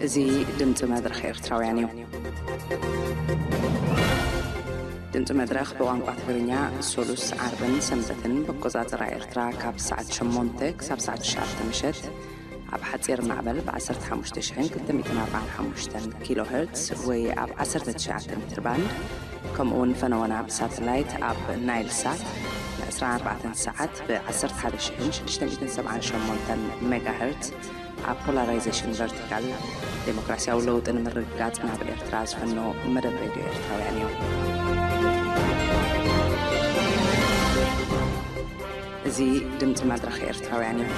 እዚ ድምፂ መድረኽ ኤርትራውያን እዩ። ድምፂ መድረኽ ብቋንቋ ትግርኛ ሶሉስ፣ ዓርብን ሰንበትን ብኣቆፃፅራ ኤርትራ ካብ ሰዓት ሸሞንተ ክሳብ ሰዓት ትሽዓተ ምሸት ኣብ ሓፂር ማዕበል ብ ዓሰርተ ሓሙሽተ ሽሕን ክልተ ሚእትን ኣርባዓን ሓሙሽተን ኪሎ ሄርትስ ወይ ኣብ ዓሰርተ ትሽዓተ ሜትር ባንድ፣ ከምኡ እውን ፈነወና ብሳተላይት ኣብ ናይል ሳት ን ዕስራን ኣርባዕተን ሰዓት ብ ዓሰርተ ሓደ ሽሕን ሽዱሽተ ሚእትን ሰብዓን ሸሞንተን ሜጋ ሄርትስ ኣብ ፖላራይዜሽን ቨርቲካል፣ ዴሞክራሲያዊ ለውጢ ንምርግጋጽ ናብ ኤርትራ ዝፍኖ መደብ ሬድዮ ኤርትራውያን እዩ። እዚ ድምጺ መድረኽ ኤርትራውያን እዩ።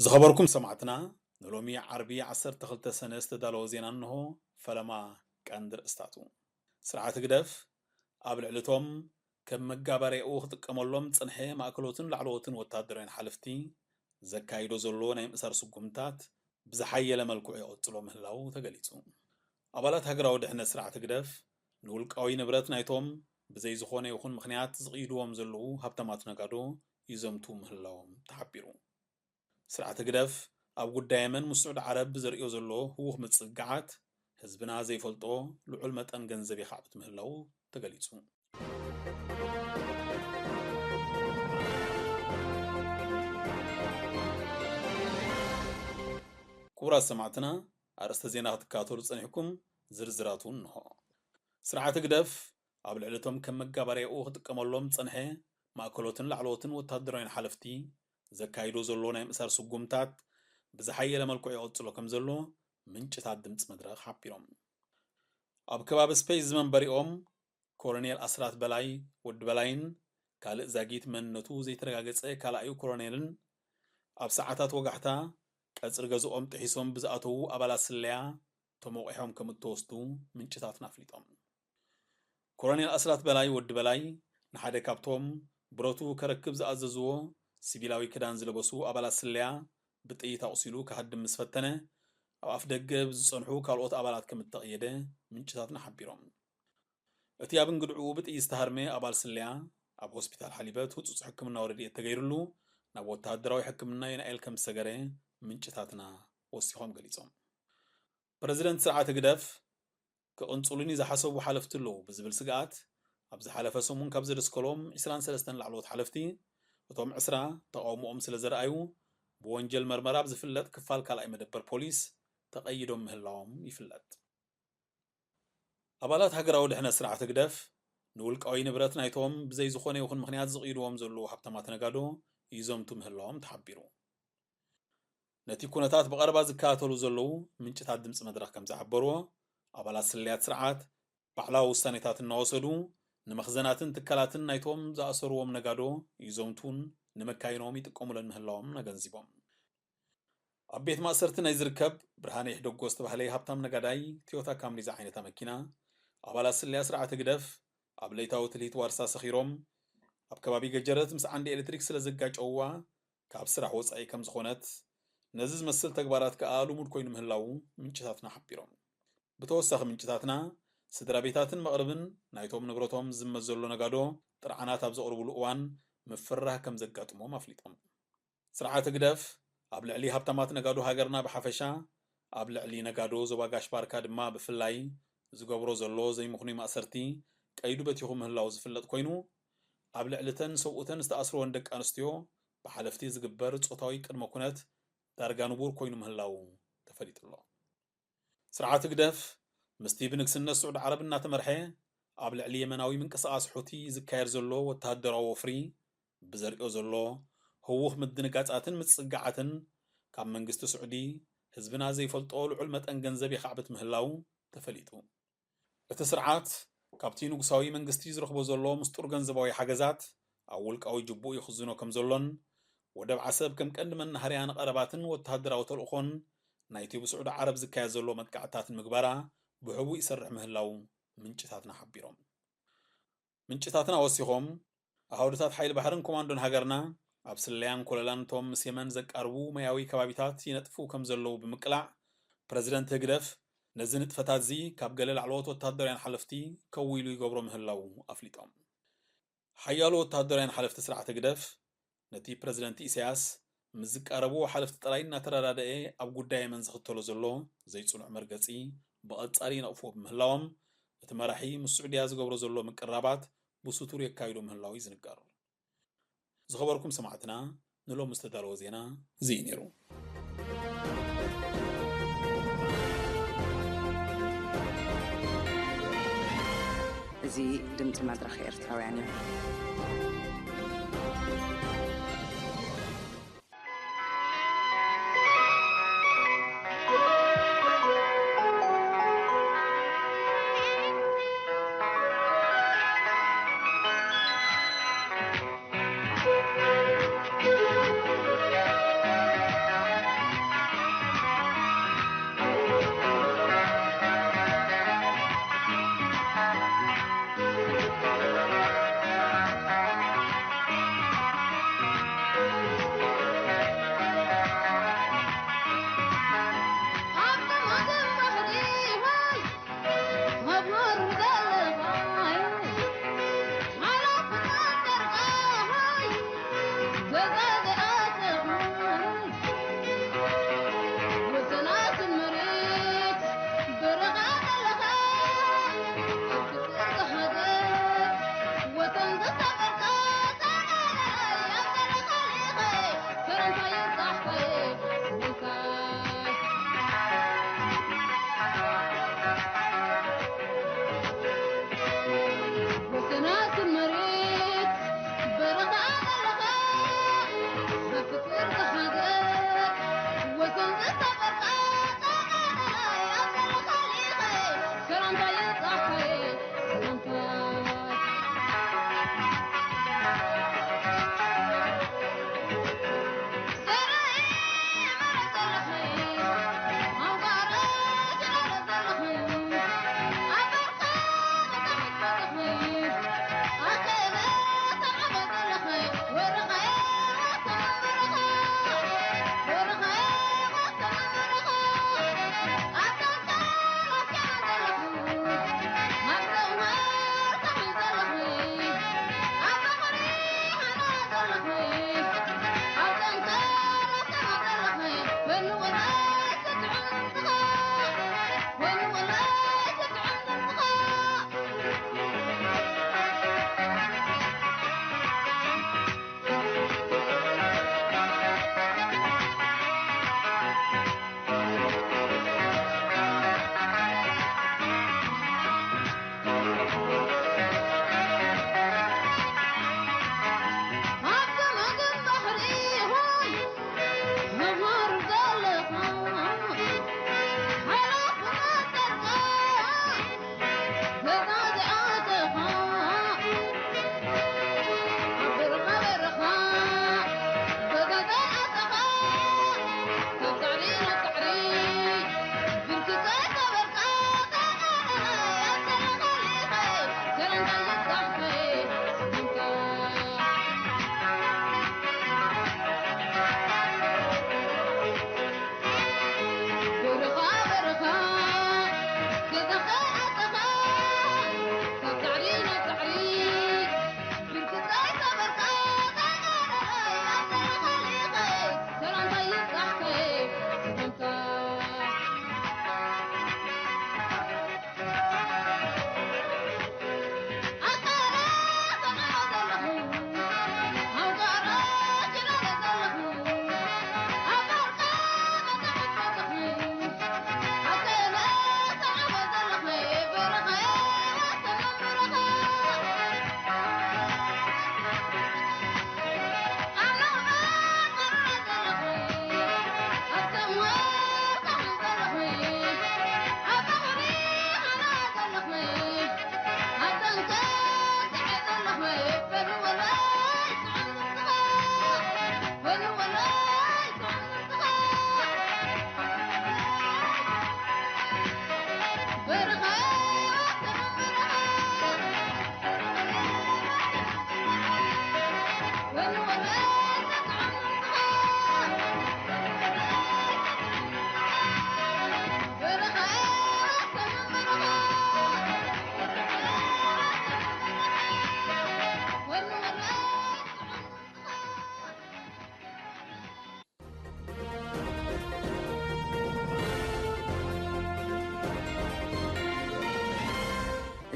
ዝኸበርኩም ሰማዕትና፣ ንሎሚ ዓርቢ ዓሰርተ ክልተ ሰነ ዝተዳለወ ዜና እንሆ። ፈለማ ቀንዲ ርእስታቱ። ስርዓት ህግደፍ ኣብ ልዕሊ እቶም ከም መጋበርያኡ ክጥቀመሎም ዝጸንሐ ማእከሎትን ላዕለዎትን ወታደራውያን ሓለፍቲ ዘካይዶ ዘሎ ናይ ምእሳር ስጉምታት ብዝሓየለ መልክዑ ይቕጽሎ ምህላው ተገሊጹ። ኣባላት ሃገራዊ ድሕነት ስርዓት ህግደፍ ንውልቃዊ ንብረት ናይቶም ብዘይ ዝኾነ ይኹን ምኽንያት ዝቕይድዎም ዘለዉ ሃብታማት ነጋዶ ይዘምቱ ምህላዎም ተሓቢሩ። ስርዓት ህግደፍ ኣብ ጉዳይ የመን ምስ ስዑዲ ዓረብ ብዘርእዮ ዘሎ ህዉኽ ምጽግጋዓት፣ ህዝብና ዘይፈልጦ ልዑል መጠን ገንዘብ የኻዕብት ምህላዉ ተገሊጹ። ክቡራት ሰማዕትና፣ ኣርእስተ ዜና ክትከታተሉ ጸኒሕኩም፣ ዝርዝራቱ እንሆ። ስርዓት ህግደፍ ኣብ ልዕሊ እቶም ከም መጋበርያኡ ክጥቀመሎም ዝጸንሐ ማእከሎትን ላዕለዎትን ወታደራውያን ሓለፍቲ ዘካይዶ ዘሎ ናይ ምእሳር ስጉምታት ብዝሓየለ መልክዑ ይቕጽሎ ከም ዘሎ ምንጭታት ድምጺ መድረኽ ሓቢሮም። ኣብ ከባቢ ስፔስ ዝመንበሪኦም ኮሎኔል ኣስራት በላይ ወዲ በላይን ካልእ ዛጊት መንነቱ ዘይተረጋገጸ ካልኣዩ ኮሎኔልን ኣብ ሰዓታት ወጋሕታ ቀጽሪ ገዝኦም ጥሒሶም ብዝኣተዉ ኣባላት ስለያ ተሞቒሖም ከም እተወስዱ ምንጭታትና ኣፍሊጦም። ኮሎኔል ኣስራት በላይ ወዲ በላይ ንሓደ ካብቶም ብረቱ ከረክብ ዝኣዘዝዎ ሲቪላዊ ክዳን ዝለበሱ ኣባላት ስለያ ብጥይት ኣቑሲሉ ክሃድም ምስ ፈተነ፣ ኣብ ኣፍ ደገ ብዝጸንሑ ካልኦት ኣባላት ከም እተቐየደ ምንጭታትና ሓቢሮም። እቲ ኣብ እንግድዕኡ ብጥይት ዝተሃርመ ኣባል ስለያ ኣብ ሆስፒታል ሓሊበት ህጹጽ ሕክምናዊ ረድኤት ተገይሩሉ ናብ ወተሃደራዊ ሕክምና ዩናኤል ከም ዝሰገረ ምንጭታትና ወሲኾም ገሊጾም። ፕረዚደንት ስርዓት ህግደፍ ክቕንጽሉኒ ዝሓሰቡ ሓለፍቲ ኣለዉ ብዝብል ስግኣት፣ ኣብ ዝሓለፈ ሰሙን ካብ ዘደስከሎም ዕስራን ሰለስተን ላዕለዎት ሓለፍቲ፣ እቶም ዕስራ ተቓውሞኦም ስለ ዘርኣዩ፣ ብወንጀል መርመራ ኣብ ዝፍለጥ ክፋል ካልኣይ መደበር ፖሊስ ተቐይዶም ምህላዎም ይፍለጥ። ኣባላት ሃገራዊ ድሕነት ስርዓት ህግደፍ ንውልቃዊ ንብረት ናይቶም ብዘይ ዝኾነ ይኹን ምኽንያት ዝቕይድዎም ዘለዉ ሃብታማት ነጋዶ ይዘምቱ ምህላዎም ተሓቢሩ። ነቲ ኩነታት ብቐረባ ዝከታተሉ ዘለዉ ምንጭታት ድምፂ መድረኽ ከም ዝሓበርዎ፣ ኣባላት ስለያት ስርዓት ባዕላዊ ውሳኔታት እናወሰዱ ንመኽዘናትን ትካላትን ናይቶም ዝኣሰርዎም ነጋዶ ይዘምቱን ንመካይኖም ይጥቀሙለን ምህላዎም ኣገንዚቦም። ኣብ ቤት ማእሰርቲ ናይ ዝርከብ ብርሃነ ይሕደጎ ዝተባህለ ሃብታም ነጋዳይ ቶዮታ ካምሪ ዝዓይነታ መኪና ኣባላት ስለያ ስርዓት ህግደፍ ኣብ ለይታዊ ትልሂት ዋርሳ ሰኺሮም ኣብ ከባቢ ገጀረት ምስ ዓንዲ ኤሌክትሪክ ስለ ዘጋጨውዋ ካብ ስራሕ ወጻኢ ከም ዝኾነት፣ ነዚ ዝመስል ተግባራት ከኣ ልሙድ ኮይኑ ምህላዉ ምንጭታትና ሓቢሮም። ብተወሳኺ ምንጭታትና፣ ስድራ ቤታትን መቕርብን ናይቶም ንብረቶም ዝዝመት ዘሎ ነጋዶ ጥርዓናት ኣብ ዘቕርብሉ እዋን ምፍርራህ ከም ዘጋጥሞም ኣፍሊጦም። ስርዓት ህግደፍ ኣብ ልዕሊ ሃብታማት ነጋዶ ሃገርና ብሓፈሻ፣ ኣብ ልዕሊ ነጋዶ ዞባ ጋሽ ባርካ ድማ ብፍላይ ዝገብሮ ዘሎ ዘይምኽኑይ ማእሰርቲ ቀይዱ በቲኹ ምህላዉ ዝፍለጥ ኮይኑ፣ ኣብ ልዕሊ እተን ሰብኡተን ዝተኣስረወን ደቂ ኣንስትዮ ብሓለፍቲ ዝግበር ጾታዊ ቅድመ ኩነት ዳርጋ ንቡር ኮይኑ ምህላዉ ተፈሊጡ ኣሎ። ስርዓት ህግደፍ ምስቲ ብንግስነት ስዑዲ ዓረብ እናተመርሐ ኣብ ልዕሊ የመናዊ ምንቅስቓስ ሑቲ ዝካየድ ዘሎ ወተሃደራዊ ወፍሪ ብዘርእዮ ዘሎ ህዉኽ ምድንጋጻትን ምጽግጋዓትን ካብ መንግስቲ ስዑዲ ህዝብና ዘይፈልጦ ልዑል መጠን ገንዘብ የኻዕብት ምህላው ተፈሊጡ። እቲ ስርዓት ካብቲ ንጉሳዊ መንግስቲ ዝረኽቦ ዘሎ ምስጡር ገንዘባዊ ሓገዛት ኣብ ውልቃዊ ጅቡኡ ይኽዝኖ ከም ዘሎን፣ ወደብ ዓሰብ ከም ቀንዲ መናሃርያ ንቐረባትን ወተሃደራዊ ተልእኾን ናይቲ ብስዑዲ ዓረብ ዝካየድ ዘሎ መጥቃዕትታት ንምግባራ ብሕቡእ ይሰርሕ ምህላው ምንጭታትና ሓቢሮም። ምንጭታትና ወሲኾም፣ ኣሃውድታት ሓይሊ ባሕርን ኮማንዶን ሃገርና ኣብ ስለያን ኮለላን እቶም ምስ የመን ዘቃርቡ ማያዊ ከባቢታት ይነጥፉ ከም ዘለዉ ብምቅላዕ፣ ፕረዚደንት ህግደፍ ነዚ ንጥፈታት እዚ ካብ ገለ ላዕለዎት ወተሃደራውያን ሓለፍቲ ከዊሉ ይገብሮ ምህላው ኣፍሊጦም። ሓያሎ ወተሃደራውያን ሓለፍቲ ስርዓት ህግደፍ ነቲ ፕረዚደንት ኢሳያስ ምስ ዝቃረብዎ ሓለፍቲ ጥራይ እናተረዳደኤ ኣብ ጉዳይ የመን ዝኽተሎ ዘሎ ዘይጽኑዕ መርገጺ ብቐጻሊ ይነቕፍዎ ብምህላዎም፣ እቲ መራሒ ምስ ስዑድያ ዝገብሮ ዘሎ ምቅራባት ብስቱር የካይዶ ምህላው እዩ ዝንገር። ዝኸበርኩም ሰማዕትና፣ ንሎሚ ዝተዳለወ ዜና እዚ እዩ ነይሩ። እዚ ድምፂ መድረኽ ኤርትራውያን እዩ።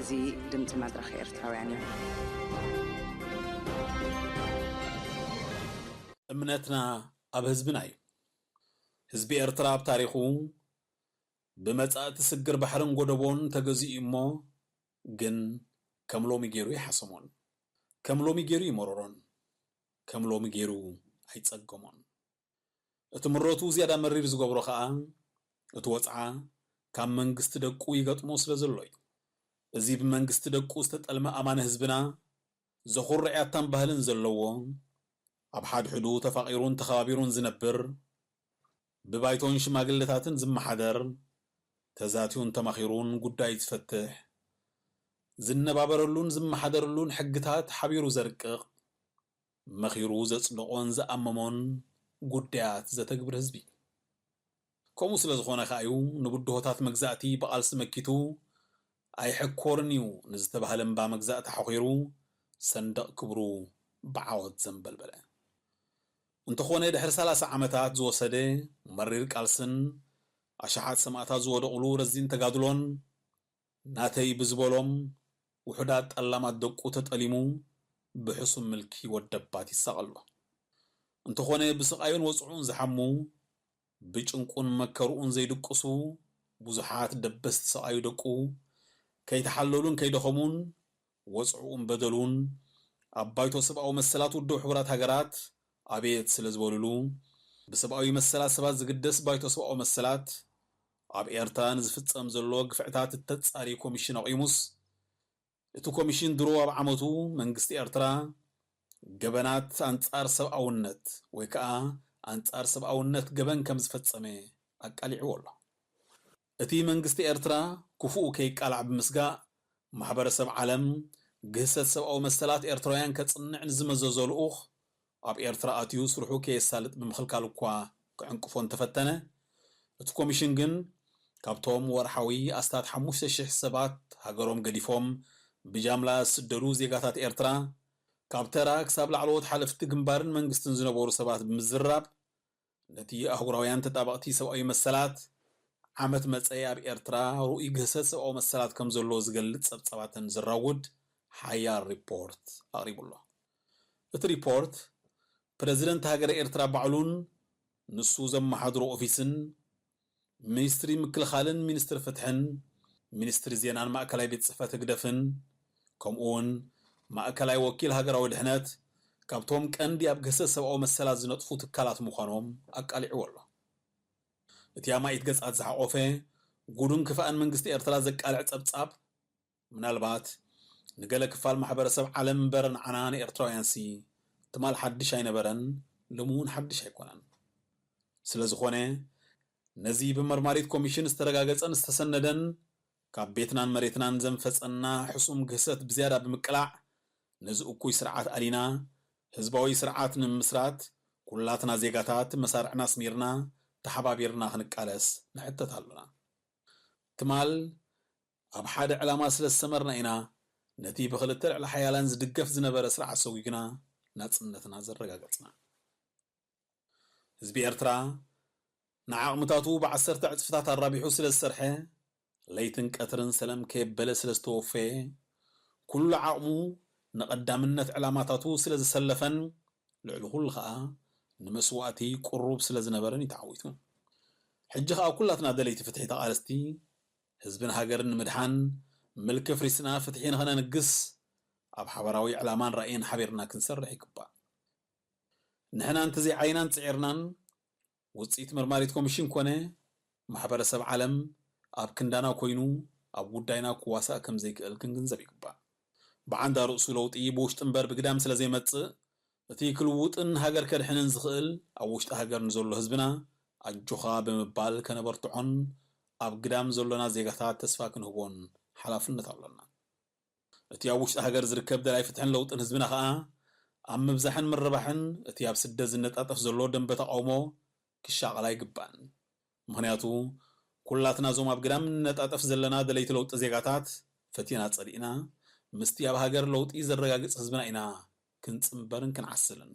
እዚ ድምፂ መድረኽ ኤርትራውያን እዩ። እምነትና ኣብ ህዝብና እዩ። ህዝቢ ኤርትራ ኣብ ታሪኹ ብመጻእቲ ስግር ባሕርን ጎደቦን ተገዚኡ እሞ ግን ከም ሎሚ ገይሩ ይሓሰሞን ከም ሎሚ ገይሩ ይመረሮን ከም ሎሚ ገይሩ ኣይጸገሞን። እቲ ምረቱ ዝያዳ መሪር ዝገብሮ ከኣ እቲ ወጽዓ ካብ መንግስቲ ደቁ ይገጥሞ ስለ ዘሎ እዩ። እዚ ብመንግስቲ ደቁ ዝተጠልመ ኣማኒ ህዝብና ዘኹርዕ ያታን ባህልን ዘለዎ ኣብ ሓድሕዱ ተፋቒሩን ተኸባቢሩን ዝነብር ብባይቶን ሽማግለታትን ዝመሓደር ተዛትዩን ተማኺሩን ጉዳይ ዝፈትሕ ዝነባበረሉን ዝመሓደረሉን ሕግታት ሓቢሩ ዘርቅቕ መኺሩ ዘጽደቖን ዝኣመሞን ጉዳያት ዘተግብር ህዝቢ። ከምኡ ስለ ዝኾነ ከኣ እዩ ንብድሆታት መግዛእቲ ብቓልሲ መኪቱ ኣይሕኮርን እዩ ንዝተባህለ እምባ መግዛእቲ ሓኺሩ ሰንደቕ ክብሩ ብዓወት ዘንበልበለ። እንተኾነ ድሕሪ ሰላሳ ዓመታት ዝወሰደ መሪር ቃልስን ኣሽሓት ሰማእታት ዝወደቑሉ ረዚን ተጋድሎን ናተይ ብዝበሎም ውሑዳት ጠላማት ደቁ ተጠሊሙ ብሕሱም ምልኪ ወደባት ይሳቐ ኣሎ። እንተኾነ ብስቓዩን ወጽዑን ዝሓሙ ብጭንቁን መከርኡን ዘይድቅሱ ብዙሓት ደበስቲ ሰቓዩ ደቁ ከይተሓለሉን ከይደኸሙን ወጽዕኡን በደሉን ኣብ ባይቶ ሰብኣዊ መሰላት ውድብ ሕቡራት ሃገራት ኣቤት ስለ ዝበሉሉ ብሰብኣዊ መሰላት ሰባት ዝግደስ ባይቶ ሰብኣዊ መሰላት ኣብ ኤርትራ ንዝፍጸም ዘሎ ግፍዕታት እተጻሪ ኮሚሽን ኣቑሙስ እቲ ኮሚሽን ድሮ ኣብ ዓመቱ መንግስቲ ኤርትራ ገበናት ኣንጻር ሰብኣውነት ወይ ከኣ ኣንጻር ሰብኣውነት ገበን ከም ዝፈጸመ ኣቃሊዕዎ ኣሎ። እቲ መንግስቲ ኤርትራ ክፉኡ ከይቃላዕ ብምስጋእ ማሕበረሰብ ዓለም ግህሰት ሰብኣዊ መሰላት ኤርትራውያን ከጽንዕ ንዝመዘዞ ልኡኽ ኣብ ኤርትራ ኣትዩ ስርሑ ከየሳልጥ ብምኽልካል እኳ ክዕንቅፎ እንተፈተነ፣ እቲ ኮሚሽን ግን ካብቶም ወርሓዊ ኣስታት ሓሙሽተ ሽሕ ሰባት ሃገሮም ገዲፎም ብጃምላ ዝስደዱ ዜጋታት ኤርትራ፣ ካብ ተራ ክሳብ ላዕለዎት ሓለፍቲ ግንባርን መንግስትን ዝነበሩ ሰባት ብምዝራብ፣ ነቲ ኣህጉራውያን ተጣበቕቲ ሰብኣዊ መሰላት ዓመት መጸ ኣብ ኤርትራ ርኡይ ግህሰት ሰብኣዊ መሰላት ከም ዘሎ ዝገልጽ ጸብጻባትን ዝራውድ ሓያል ሪፖርት ኣቕሪቡ ኣሎ። እቲ ሪፖርት፣ ፕረዚደንት ሃገረ ኤርትራ ባዕሉን ንሱ ዘመሓድሮ ኦፊስን፣ ሚኒስትሪ ምክልኻልን ሚኒስትሪ ፍትሕን፣ ሚኒስትሪ ዜናን ማእከላይ ቤት ጽሕፈት ህግደፍን፣ ከምኡውን ማእከላይ ወኪል ሃገራዊ ድሕነት ካብቶም ቀንዲ ኣብ ግህሰት ሰብኣዊ መሰላት ዝነጥፉ ትካላት ምዃኖም ኣቃሊዕዎ ኣሎ። እቲ ኣማኢት ገጻት ዝሓቖፈ ጉዱን ክፋእን መንግስቲ ኤርትራ ዘቃልዕ ጸብጻብ፣ ምናልባት ንገለ ክፋል ማሕበረሰብ ዓለም እምበር ንዓና ንኤርትራውያንሲ ትማል ሓድሽ ኣይነበረን፣ ሎሚ እውን ሓድሽ ኣይኮነን። ስለ ዝኾነ፣ ነዚ ብመርማሪት ኮሚሽን ዝተረጋገጸን ዝተሰነደን ካብ ቤትናን መሬትናን ዘንፈጸና ሕሱም ግህሰት ብዝያዳ ብምቅላዕ፣ ነዚ እኩይ ስርዓት ኣሊና ህዝባዊ ስርዓት ንምምስራት ኩላትና ዜጋታት መሳርዕና ኣስሚርና ተሓባቢርና ክንቃለስ ንሕተት ኣሎና። ትማል ኣብ ሓደ ዕላማ ስለ ዝሰመርና ኢና ነቲ ብኽልተ ልዕሊ ሓያላን ዝድገፍ ዝነበረ ስርዓት ሰጒግና ናጽነትና ዘረጋገጽና። ህዝቢ ኤርትራ ንዓቕምታቱ ብዓሰርተ ዕጽፍታት ኣራቢሑ ስለ ዝሰርሐ፣ ለይትን ቀትርን ሰለም ከየበለ ስለ ዝተወፈየ፣ ኩሉ ዓቕሙ ንቐዳምነት ዕላማታቱ ስለ ዝሰለፈን ልዕሊ ኩሉ ኸኣ ንመስዋእቲ ቅሩብ ስለ ዝነበረን እዩ ተዓዊቱ። ሕጂ ኸኣ ኩላትና ደለይቲ ፍትሒ ተቓለስቲ ህዝብን ሃገርን ንምድሓን ምልኪ ኣፍሪስና ፍትሒ ንኸነንግስ ኣብ ሓባራዊ ዕላማን ራእይን ሓቢርና ክንሰርሕ ይግባእ። ንሕና እንተዘይዓይናን ጽዒርናን ውጽኢት መርማሪት ኮሚሽን ኮነ ማሕበረሰብ ዓለም ኣብ ክንዳና ኮይኑ ኣብ ጉዳይና ክዋሳእ ከም ዘይክእል ክንግንዘብ ይግባእ። ብዓንዳ ርእሱ ለውጢ ብውሽጢ እምበር ብግዳም ስለ ዘይመጽእ እቲ ክልውጥን ሃገር ከድሕንን ዝኽእል ኣብ ውሽጢ ሃገር ንዘሎ ህዝብና ኣጆኻ ብምባል ከነበርትዖን ኣብ ግዳም ዘሎና ዜጋታት ተስፋ ክንህቦን ሓላፍነት ኣሎና። እቲ ኣብ ውሽጢ ሃገር ዝርከብ ደላይ ፍትሕን ለውጥን ህዝብና ኸኣ ኣብ ምብዛሕን ምርባሕን እቲ ኣብ ስደት ዝነጣጠፍ ዘሎ ደንበ ተቓውሞ ክሻቐል ኣይግባእን። ምኽንያቱ ኩላትና እዞም ኣብ ግዳም ንነጣጠፍ ዘለና ደለይቲ ለውጢ ዜጋታት ፈቲና ጸሊእና ምስቲ ኣብ ሃገር ለውጢ ዘረጋግጽ ህዝብና ኢና ክንጽንበርን ክንዓስልን።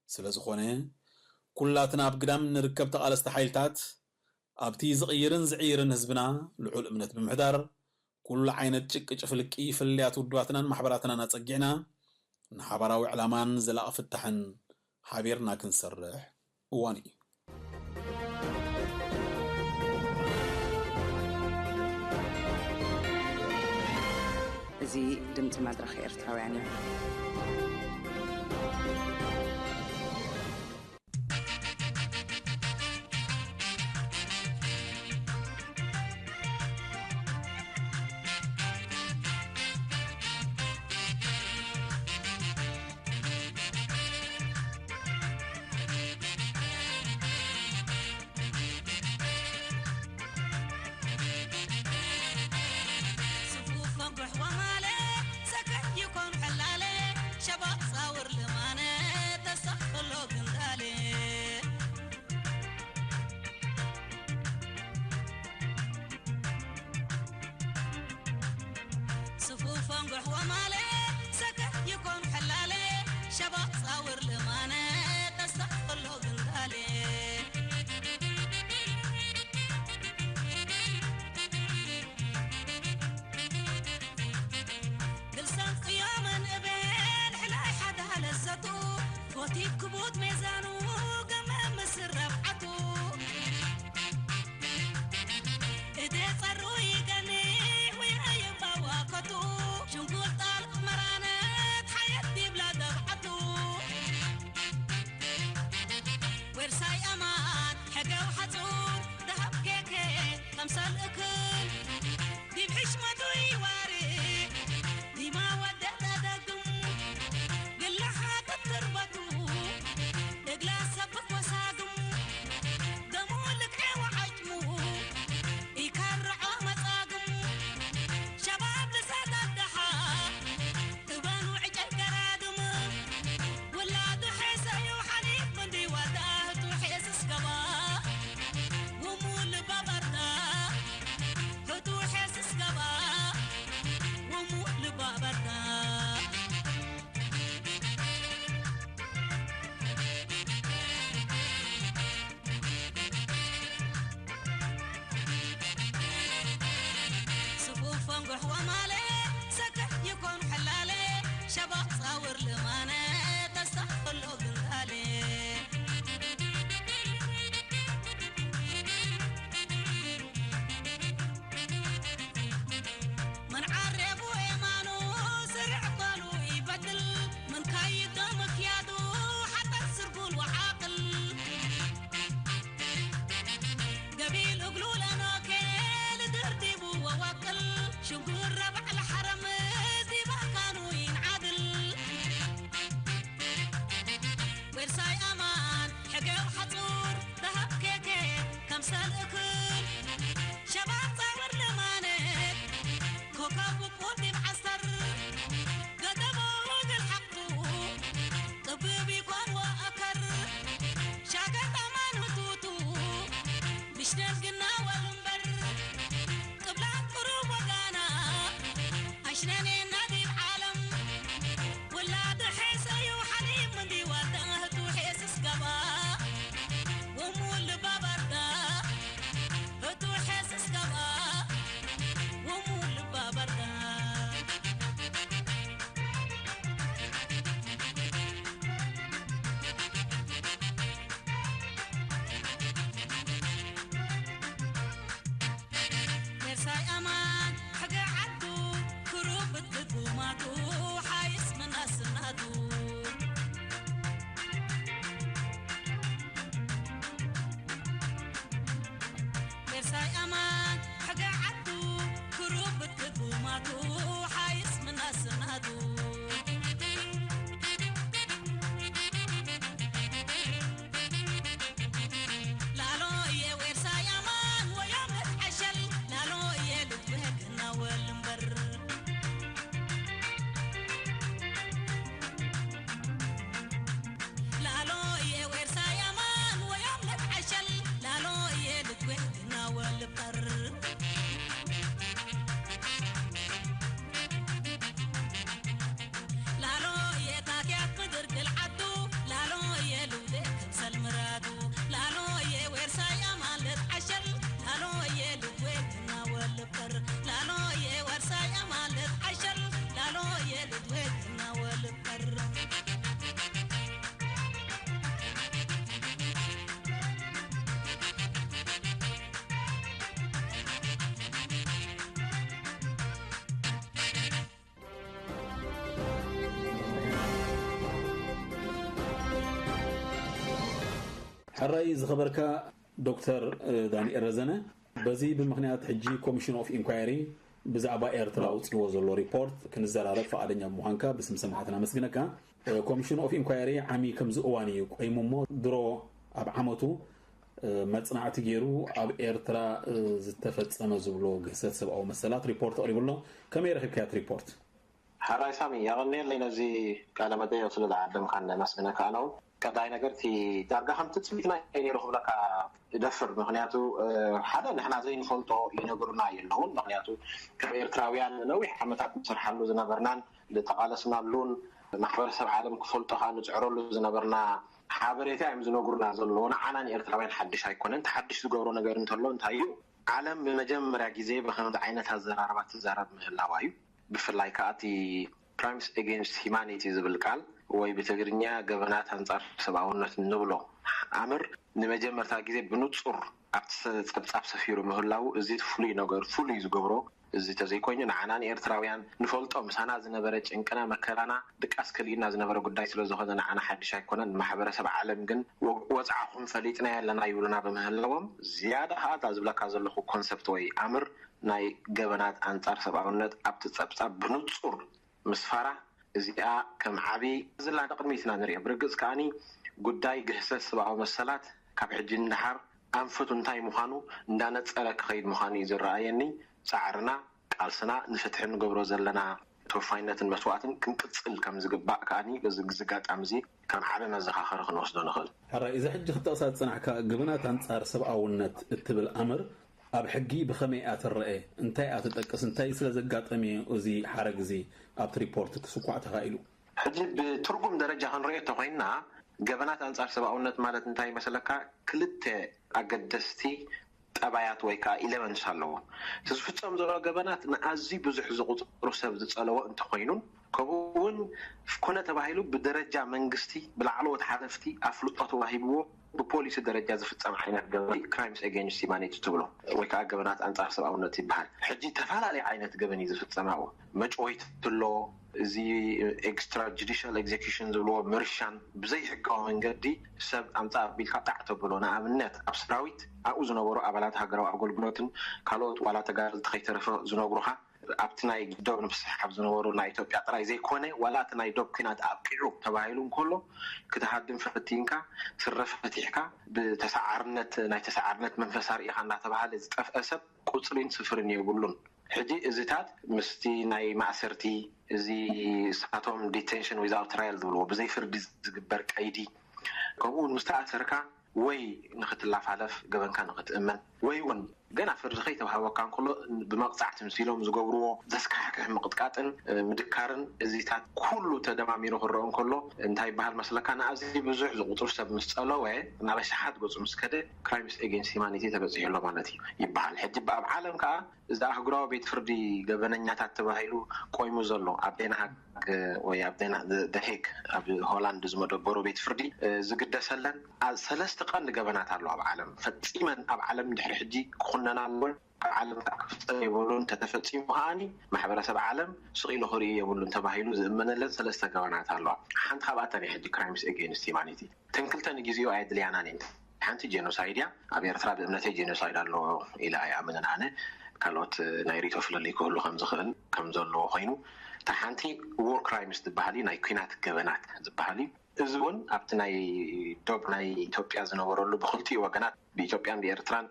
ስለ ዝኾነ ኩላትና ኣብ ግዳም እንርከብ ተቓለስቲ ሓይልታት ኣብቲ ዝቕይርን ዝዕይርን ህዝብና ልዑል እምነት ብምሕዳር ኩሉ ዓይነት ጭቅጭፍልቂ ፍልልያት ውድባትናን ማሕበራትናን ኣጸጊዕና ንሓባራዊ ዕላማን ዘላቒ ፍታሕን ሓቢርና ክንሰርሕ እዋኑ እዩ። እዚ ድምፂ መድረኽ ኤርትራውያን እዩ። ሕራይ ዝኸበርካ ዶክተር ዳንኤል ረዘነ፣ በዚ ብምኽንያት ሕጂ ኮሚሽን ኦፍ ኢንኳየሪ ብዛዕባ ኤርትራ ኣውፅዎ ዘሎ ሪፖርት ክንዘራረብ ፈቓደኛ ብምዃንካ ብስም ሰማዕትና ኣመስግነካ። ኮሚሽን ኦፍ ኢንኳየሪ ዓሚ ከምዚ እዋን እዩ ቆይሙ እሞ ድሮ ኣብ ዓመቱ መፅናዕቲ ገይሩ ኣብ ኤርትራ ዝተፈፀመ ዝብሎ ግህሰት ሰብኣዊ መሰላት ሪፖርት ኣቕሪቡ ኣሎ። ከመይ ረኺብካያ እቲ ሪፖርት? ሓራይ ሳሚ፣ የቐንየለይ ነዚ ቃለ መጠየቕ ስለ ዝዓደምካን ነመስግነካ። ኣነ እውን ቀዳይ ነገር እቲ ዳርጋ ከም ትጽቢትና እዩ ነይሩ ክብለካ እደፍር። ምክንያቱ ሓደ ንሕና ዘይንፈልጦ ይነግሩና የለውን። ምክንያቱ ከም ኤርትራውያን ነዊሕ ዓመታት ንሰርሓሉ ዝነበርናን ዝተቓለስናሉን ማሕበረሰብ ዓለም ክፈልጦ ከዓ ንፅዕረሉ ዝነበርና ሓበሬታ እዮም ዝነግሩና ዘለዉ። ንዓና ንኤርትራውያን ሓድሽ ኣይኮነን። እቲ ሓድሽ ዝገብሮ ነገር እንተሎ እንታይ እዩ? ዓለም ብመጀመርያ ግዜ ብኸምዚ ዓይነት ኣዘራርባ ትዛረብ ምህላዋ እዩ። ብፍላይ ከዓ እቲ crimes against humanity ዝብል ቃል ወይ ብትግርኛ ገበናት ኣንጻር ሰብኣውነት እንብሎ ኣምር ንመጀመርታ ግዜ ብንጹር ኣብቲ ጸብጻብ ሰፊሩ ምህላዉ እዚ እቲ ፍሉይ ነገር ፍሉይ ዝገብሮ እዚ ተዘይኮይኑ ንዓና ንኤርትራውያን ንፈልጦ ምሳና ዝነበረ ጭንቅና መከራና ድቃስ ከሊእና ዝነበረ ጉዳይ ስለ ዝኾነ ንዓና ሓድሽ ኣይኮነን። ንማሕበረሰብ ዓለም ግን ወ- ወጽዓኹም ፈሊጥናዮ ኣለና ይብሉና ብምህላዎም ዝያዳ ከዓ እታ ዝብለካ ዘለኹ ኮንሰፕት ወይ ኣምር ናይ ገበናት ኣንጻር ሰብኣውነት ኣብቲ ጸብጻብ ብንጹር ምስፋራ እዚኣ ከም ዓቢ ዝላ ንቕድሚት ኢና ንሪኦ። ብርግጽ ከኣኒ ጉዳይ ግህሰት ሰብኣዊ መሰላት ካብ ሕጂ ንደሓር ኣንፈቱ እንታይ ምዃኑ እንዳነጸረ ክኸይድ ምዃኑ እዩ ዝረኣየኒ። ጻዕርና፣ ቃልስና ንፍትሒ ንገብሮ ዘለና ተወፋይነትን መስዋእትን ክንቅጽል ከም ዝግባእ ከኣኒ በዚ ኣጋጣሚ እዚ ከም ዓቢ መዘኻኸሪ ክንወስዶ ንኽእል። ሕራይ፣ እዚ ሕጂ ክትጠቕሳ ዝጸናሕካ ገበናት ኣንጻር ሰብኣውነት እትብል ኣምር ኣብ ሕጊ ብኸመይ እያ ትረአ? እንታይ እያ ትጠቅስ? እንታይ ስለ ዘጋጠመ እዩ እዚ ሓረግ እዚ ኣብቲ ሪፖርት ክስኳዕ ተኻኢሉ? ሕጂ ብትርጉም ደረጃ ክንሪኦ እንተኾይንና ገበናት ኣንጻር ሰብኣውነት ማለት እንታይ ይመስለካ? ክልተ ኣገደስቲ ጠባያት ወይ ከዓ ኢለመንትስ ኣለዎ። እቲ ዝፍጸም ዘሎ ገበናት ንኣዝዩ ብዙሕ ዝቑጽሩ ሰብ ዝጸለዎ እንተኾይኑን ከምኡ እውን ኮነ ተባሂሉ ብደረጃ መንግስቲ ብላዕለዎት ሓለፍቲ ኣፍልጦ ተዋሂብዎ ብፖሊሲ ደረጃ ዝፍጸም ዓይነት ገበን crimes against humanity ትብሎ ወይ ከዓ ገበናት ኣንጻር ሰብኣውነት ይበሃል። ሕጂ ተፈላለየ ዓይነት ገበን እዩ ዝፍጸም ኣብኡ። መጭወይቲ ኣሎ፣ እዚ extra judicial execution ዝብልዎ ምርሻን ብዘይሕጋዊ መንገዲ ሰብ ኣምጻእ ኣቢልካ ጣዕ ተብሎ። ንኣብነት ኣብ ሰራዊት ኣብኡ ዝነበሩ ኣባላት ሃገራዊ ኣገልግሎትን ካልኦት ዋላ ተጋደልቲ ከይተረፈ ዝነግሩኻ ኣብቲ ናይ ዶብ ንምስሕሓብ ዝነበሩ ናይ ኢትዮጵያ ጥራይ ዘይኮነ ዋላ እቲ ናይ ዶብ ኲናት ኣብቂዑ ተባሂሉ እንከሎ ክትሃድም ፈቲንካ ስረ ፈቲሕካ ብተሰዓርነት ናይ ተሰዓርነት መንፈስ ኣርኢኻ እናተባሃለ ዝጠፍአ ሰብ ቁፅሪን ስፍርን የብሉን። ሕጂ እዚታት ምስቲ ናይ ማእሰርቲ እዚ ሳቶም detention without trial ዝብልዎ ብዘይ ፍርዲ ዝግበር ቀይዲ ከምኡ እውን ምስ ተኣሰርካ ወይ ንክትላፋለፍ ገበንካ ንክትእመን ወይ እውን ገና ፍርዲ ከይተዋሃበካ እንከሎ ብመቕፃዕቲ ምስ ኢሎም ዝገብርዎ ዘስካሕክሕ ምቕጥቃጥን ምድካርን እዚታት ኩሉ ተደማሚሩ ክረኦ እንከሎ እንታይ ይበሃል መስለካ ንኣዚ ብዙሕ ዝቁፅሩ ሰብ ምስ ፀለወ ናብ ኣሽሓት ገፁ ምስ ከደ crimes against humanity ተበፂሑ ኣሎ ማለት እዩ ይበሃል ሕጂ ኣብ ዓለም ከዓ እዚ ኣህጉራዊ ቤት ፍርዲ ገበነኛታት ተባሂሉ ቆይሙ ዘሎ ኣብ ዴንሃግ ወይ ኣብ ዴንሃግ ኣብ ሆላንድ ዝመደበሩ ቤት ፍርዲ ዝግደሰለን ሰለስተ ቀንዲ ገበናት ኣሎ ኣብ ዓለም ፈፂመን ኣብ ዓለም ድሕሪ ሕጂ ክኹነና ኣለወን ኣብ ዓለም ክፍፀም የብሉን ተተፈፂሙ ከዓኒ ማሕበረሰብ ዓለም ስቕ ኢሉ ክርኢ የብሉን ተባሂሉ ዝእመነለን ሰለስተ ገበናት ኣለዋ ሓንቲ ካብኣተን ሕጂ crimes against humanity ትንክልተ ንግዜኡ ኣየድልያናን እየን ሓንቲ ጀኖሳይድ እያ ኣብ ኤርትራ ብእምነተይ ጀኖሳይድ ኣሎ ኢለ ኣይኣምንን ኣነ ካልኦት ናይ ሪቶ ፍልልይ ክህሉ ከም ዝኽእል ከም ዘለዎ ኮይኑ እታ ሓንቲ war crimes ዝበሃል እዩ ናይ ኲናት ገበናት ዝበሃል እዩ እዚ እውን ኣብቲ ናይ ዶብ ናይ ኢትዮጵያ ዝነበረሉ ብክልቲኡ ወገናት ብኢትዮጵያን ብኤርትራን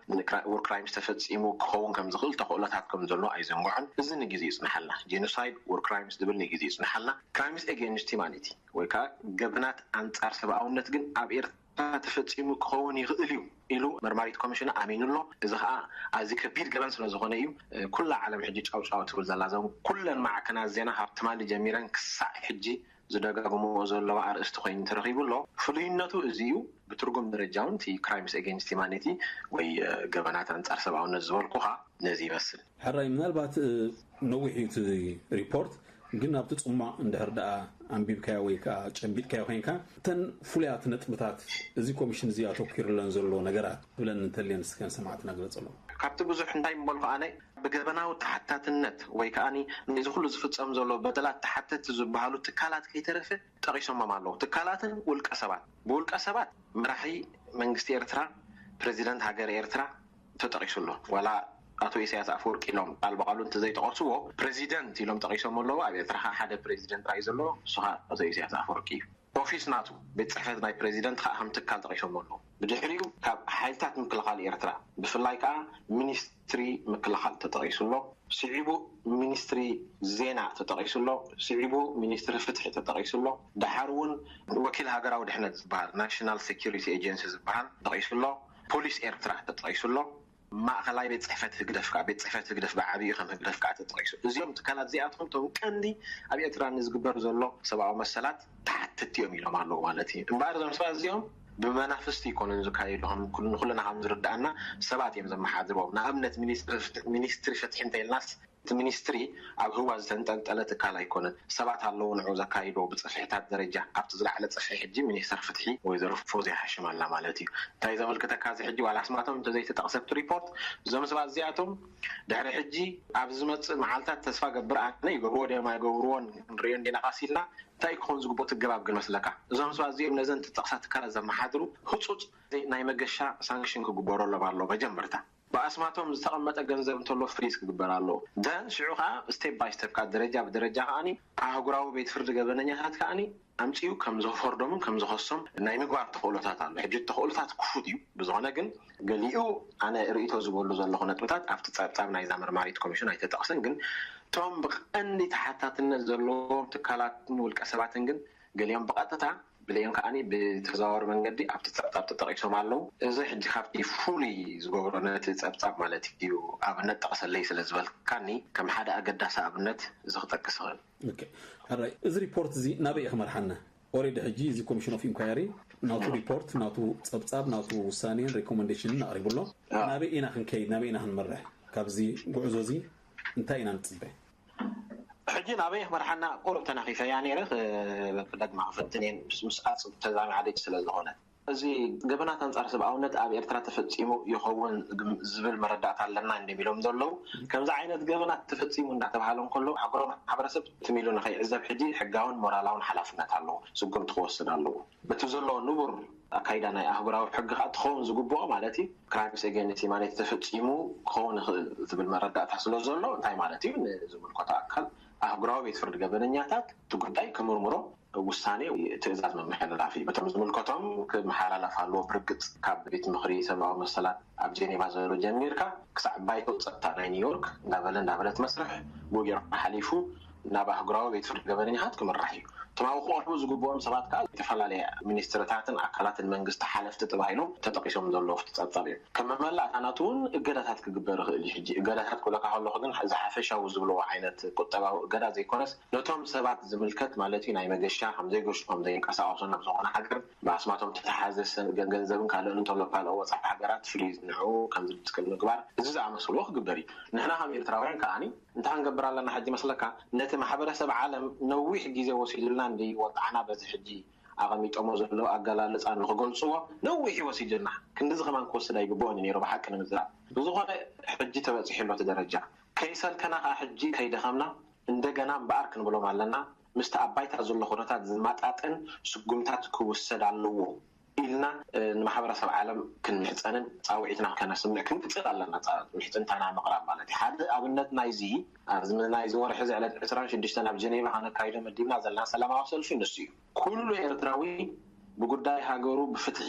war crimes ተፈፂሙ ክኸውን ከም ዝኽእል ተኽእሎታት ከም ዘሎ ኣይዘንግዖን እዚ ንግዜ ይፅንሓልና genocide war crimes ዝብል ንግዜ ይፅንሓልና crimes against humanity ወይ ከዓ ገበናት ኣንፃር ሰብኣውነት ግን ኣብ ኤርትራ ተፈፂሙ ክኸውን ይኽእል እዩ ኢሉ መርማሪት ኮሚሽን ኣሚኑ ኣሎ እዚ ከዓ ኣዚ ከቢድ ገበን ስለ ዝኾነ እዩ ኩላ ዓለም ሕጂ ጫውጫው ትብል ዘላ ዞም ኩለን ማዕከናት ዜና ካብ ትማሊ ጀሚረን ክሳዕ ሕጂ ዝደጋግምዎ ዘለዋ ኣርእስቲ ኮይኑ ተረኺቡ ኣሎ ፍሉይነቱ እዚ እዩ ብትርጉም ደረጃ እውን እቲ crimes against humanity ወይ ገበናት ኣንፃር ሰብኣውነት ዝበልኩኻ ነዚ ይመስል። ሕራይ ምናልባት ነዊሕ እዩ እቲ ሪፖርት ግን ኣብቲ ፅሟቕ እንድሕር ደኣ ኣንቢብካዮ ወይ ከዓ ጨቢጥካዮ ኮይንካ እተን ፍሉያት ነጥብታት እዚ ኮሚሽን እዚ ኣተኪሩለን ዘሎ ነገራት ትብለን እንተልየን እስከ ንሰማዕትና ግለፀሎም። ካብቲ ብዙሕ እንታይ ምበልኩ ኣነ ብገበናዊ ተሓታትነት ወይ ከዓ ነዚ ኩሉ ዝፍፀም ዘሎ በደላት ተሓተቲ ዝበሃሉ ትካላት ከይተረፈ ጠቒሶሞም ኣለዉ። ትካላትን ውልቀ ሰባት ብውልቀ ሰባት መራሒ መንግስቲ ኤርትራ፣ ፕሬዚደንት ሃገር ኤርትራ ተጠቒሱ ኣሎ። ዋላ ኣቶ ኢሳያስ ኣፈወርቂ ኢሎም ቃል ብቓሉ እንተዘይጠቐስዎ፣ ፕሬዚደንት ኢሎም ጠቒሶም ኣለዉ። ኣብ ኤርትራ ከዓ ሓደ ፕሬዚደንት ጥራይ ዘሎ፣ እሱ ከዓ ኣቶ ኢሳያስ ኣፈወርቂ እዩ። ኦፊስ ናቱ፣ ቤት ጽሕፈት ናይ ፕሬዚደንት ከዓ ከም ትካል ጠቒሶም ኣለዉ። ብድሕሪኡ ካብ ሓይልታት ምክልኻል ኤርትራ፣ ብፍላይ ከዓ ሚኒስትሪ ምክልኻል ተጠቒሱ ኣሎ። ስዒቡ ሚኒስትሪ ዜና ተጠቒሱ ኣሎ። ስዒቡ ሚኒስትሪ ፍትሒ ተጠቒሱ ኣሎ። ደሓር እውን ወኪል ሃገራዊ ድሕነት ዝበሃል፣ ናሽናል ሴኩሪቲ ኤጀንሲ ዝበሃል ተጠቒሱ ኣሎ። ፖሊስ ኤርትራ ተጠቒሱ ኣሎ። ማእኸላይ ቤት ጽሕፈት ህግደፍ ከዓ፣ ቤት ጽሕፈት ህግደፍ ብዓብዩ ከም ህግደፍ ከዓ ተጠቒሱ። እዚኦም ትካላት እዚኣቶም እቶም ቀንዲ ኣብ ኤርትራ ንዝግበር ዘሎ ሰብኣዊ መሰላት ተሓተትቲ እዮም ኢሎም ኣለዉ ማለት እዩ። እምበኣር እዞም ሰባት እዚኦም ብመናፍስቲ ይኮኑን ዝካየዱ፣ ከም ኩሉ፣ ንኩልና ከም ዝርድኣና ሰባት እዮም ዘመሓድርዎም። ንኣብነት ሚኒስትሪ ፍትሒ፣ ሚኒስትሪ ፍትሒ እንተኢልናስ፣ እቲ ሚኒስትሪ ኣብ ህዋ ዝተንጠልጠለ ትካል ኣይኮነን። ሰባት ኣለዉ ንዑ ዘካይድዎ ብጽፍሕታት ደረጃ። ኣብቲ ዝለዓለ ጽፍሒ ሕጂ ሚኒስተር ፍትሒ ወይዘሮ ፎዝያ ሃሽም ኣላ ማለት እዩ። እንታይ ዘመልክተካ እዚ ሕጂ? ዋላ ኣስማቶም እንተዘይተጠቕሰ ኣብቲ ሪፖርት፣ እዞም ሰባት እዚኣቶም ድሕሪ ሕጂ ኣብ ዝመጽእ መዓልታት፣ ተስፋ ገብር ኣነ፣ ይገብርዎ ድዮም ኣይገብርዎን ክንርእዮ እንዲና ቃስ ኢልና፣ እንታይ ክኾን ዝግብኦ ትገባብ ግን መስለካ? እዞም ሰባት እዚኦም ነዘን ትጠቕሳ ትካላት ዘመሓድሩ ህጹጽ ናይ መገሻ ሳንክሽን ክግበረሎም ኣሎ መጀመርታ። ብኣስማቶም ዝተቐመጠ ገንዘብ እንተሎ ፍሪዝ ክግበር ኣለዎ። ደን ሽዑ ከዓ ስቴፕ ባይ ስቴፕ፣ ከዓ ደረጃ ብደረጃ ከዓኒ ኣህጉራዊ ቤት ፍርዲ ገበነኛታት ከዓኒ ኣምጺኡ ከም ዘፈርዶምን ከም ዝኸሶም ናይ ምግባር ተኽእሎታት ኣሎ። ሕጂ ተኽእሎታት ክፉት እዩ። ብዝኾነ ግን ገሊኡ ኣነ ርእይቶ ዝበሉ ዘለኹ ነጥብታት ኣብቲ ጸብጻብ ናይዛ መርማሪት ኮሚሽን ኣይተጠቕሰን። ግን እቶም ብቐንዲ ተሓታትነት ዘለዎም ትካላትን ውልቀ ሰባትን ግን ገሊኦም ብቐጥታ፣ ገሊኦም ከዓኒ ብተዘዋዋሪ መንገዲ ኣብቲ ጸብጻብ ተጠቒሶም ኣለዉ። እዚ ሕጂ ካብቲ ፍሉይ ዝገብሮ ነቲ ጸብጻብ ማለት እዩ፣ ኣብነት ጠቕሰለይ ስለ ዝበልካኒ፣ ከም ሓደ ኣገዳሲ ኣብነት እዚ ክጠቅስ እኽእል። ኦኬ። ሕራይ፣ እዚ ሪፖርት እዚ ናበይ እዩ ክመርሓና? ኦሬዲ ሕጂ እዚ ኮሚሽን ኦፍ ኢንኳየሪ ናቱ ሪፖርት፣ ናቱ ጸብጻብ፣ ናቱ ውሳኔን ሬኮመንዴሽንን ኣቕሪቡ ኣሎ። ኣዎ። ናበይ ኢና ክንከይድ? ናበይ ኢና ክንመርሕ? ካብዚ ጉዕዞ እዚ እንታይ ኢና ንጽበ? ሕጂ ናበይ ክመርሓና ቁሩብ ተናኺፈያ ነይረ፣ ክ-፣ ክደግማ ክፍትን እየ፣ ምስ፣ ምስ ኣጽብ ተዛሚዓ ደጅ ስለ ዝኾነ። እዚ ገበናት ኣንጻር ሰብኣውነት ኣብ ኤርትራ ተፈጺሙ ይኸውን ግም-፣ ዝብል መረዳእታ ኣለና እንዲም ኢሎም ዘለዉ። ከምዚ ዓይነት ገበናት ተፈጺሙ እንዳተባሃለ እንከሎ፣ ኣህጉራዊ ማሕበረሰብ ትም ኢሉ ንኸይዕዘብ ሕጂ ሕጋውን ሞራላውን ሓላፍነት ኣለዎ። ስጉምቲ ክወስድ ኣለዎ። በቲ ዘሎ ንቡር ኣካይዳ ናይ ኣህጉራዊ ሕጊ ከኣ ትኸውን ዝግብኦ ማለት እዩ። ክራይምስ ኤጌንስት ሂማኒቲ ተፈጺሙ ክኸውን ይኽእል ዝብል መረዳእታ ስለ ዘሎ፣ እንታይ ማለት እዩ? ንዝምልከቶ ኣካል ኣህጉራዊ ቤት ፍርዲ ገበነኛታት እቲ ጉዳይ ክምርምሮ ውሳኔ ወይ ትእዛዝ ምምሕልላፍ እዩ። በቶም ዝምልከቶም ክመሓላለፍ ኣለዎ። ብርግጽ ካብ ቤት ምኽሪ ሰብኣዊ መሰላት ኣብ ጄኔቫ ዘሎ ጀሚርካ ክሳዕ ባይቶ ጸጥታ ናይ ኒውዮርክ እንዳበለ እንዳበለት መስርሕ ብኡ ገይሩ ሓሊፉ ናብ ኣህጉራዊ ቤት ፍርዲ ገበነኛታት ክምራሕ እዩ። እቶም ኣብኡ ክቐርቡ ዝግብኦም ሰባት ከኣ ዝተፈላለየ ሚኒስትርታትን ኣካላትን መንግስቲ ሓለፍቲ ተባሂሎም ተጠቒሶም ዘለዉ ኣብቲ ጸብጻብ እዮም። ከም መመላእታ ናቱ እውን እገዳታት ክግበር ይኽእል እዩ። ሕጂ እገዳታት ክብለካ ከለኹ ግን እዚ ሓፈሻዊ ዝብልዎ ዓይነት ቁጠባዊ እገዳ ዘይኮነስ ነቶም ሰባት ዝምልከት ማለት እዩ። ናይ መገሻ ከም ዘይገሹ፣ ከም ዘይንቀሳቐሱ፣ ናብ ዝኾነ ሃገር ብኣስማቶም ተተሓዘ ሰ-፣ ገ-፣ ገንዘብን ካልእን እንተሎ ካልኦ ወጻኢ ሃገራት ፍሪዝ ንዕኡ ከም ዝድስከል ምግባር፣ እዚ ዝኣመሰልዎ ክግበር እዩ። ንሕና ከም ኤርትራውያን ከኣኒ እንታይ ክንገብር ኣለና ሕጂ መስለካ? ነቲ ማሕበረሰብ ዓለም ነዊሕ ግዜ ወሲዱልና እንዲ ወጣዕና በዚ ሕጂ ኣቐሚጦሞ ዘለዉ ኣገላልጻ ንኽገልጽዎ ነዊሕ እዩ ወሲዱልና። ክንድዚ ከማን ክወስድ ኣይግብኦን እዩ ነይሩ ብሓቂ ንምዝራብ። ብዝኾነ ሕጂ ተበጺሑ ኣሎ እቲ ደረጃ። ከይሰልከና ከኣ ሕጂ ከይደኸምና እንደገና እምበኣር ክንብሎም ኣለና። ምስቲ ኣብ ባይታ ዘሎ ኩነታት ዝመጣጠን ስጉምታት ክውሰድ ኣለዎ ኢልና፣ እ፣ ንማሕበረሰብ ዓለም ክንምሕጸንን ጻውዒትና ከነስምዕ ክንቅጽል ኣለና። ጻ-፣ ምሕጽንታና ምቕራብ ማለት እዩ። ሓደ ኣብነት ናይዚ፣ ኣብዚ ናይዚ ወርሒ እዚ ዕለት ዕስራን ሽዱሽተን ኣብ ጀኔቫ ከነካይዶ መዲብና ዘለና ሰላማዊ ሰልፊ ንሱ እዩ። ኩሉ ኤርትራዊ ብጉዳይ ሃገሩ ብፍትሒ፣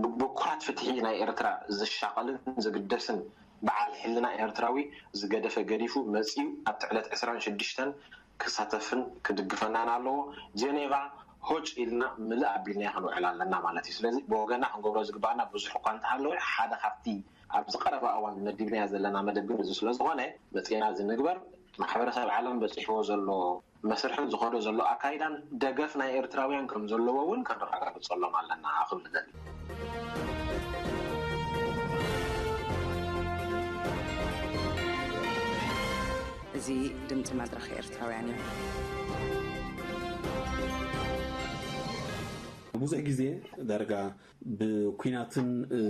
ብ-፣ ብኩራት ፍትሒ ናይ ኤርትራ ዝሻቐልን ዝግደስን በዓል ሕልና ኤርትራዊ ዝገደፈ ገዲፉ መጺኡ ኣብቲ ዕለት ዕስራን ሽዱሽተን ክሳተፍን ክድግፈናን ኣለዎ። ጀኔቫ ሆጭ ኢልና ምልእ ኣቢልናዮ ክንውዕል ኣለና ማለት እዩ። ስለዚ ብወገና ክንገብሮ ዝግባኣና ብዙሕ እኳ እንተሃለወ፣ ሓደ ካብቲ ኣብዚ ቀረባ እዋን መዲብናዮ ዘለና መደብ ግን እዚ ስለ ዝኾነ፣ መጺና እዚ ንግበር። ማሕበረሰብ ዓለም በጺሕዎ ዘሎ መስርሕን ዝኸዶ ዘሎ ኣካይዳን ደገፍ ናይ ኤርትራውያን ከም ዘለዎ እውን ከነረጋግጸሎም ኣለና ክብል እደሊ። እዚ ድምፂ መድረኽ ኤርትራውያን እዩ። ብዙሕ ግዜ ዳርጋ ብኲናትን፣ እ፣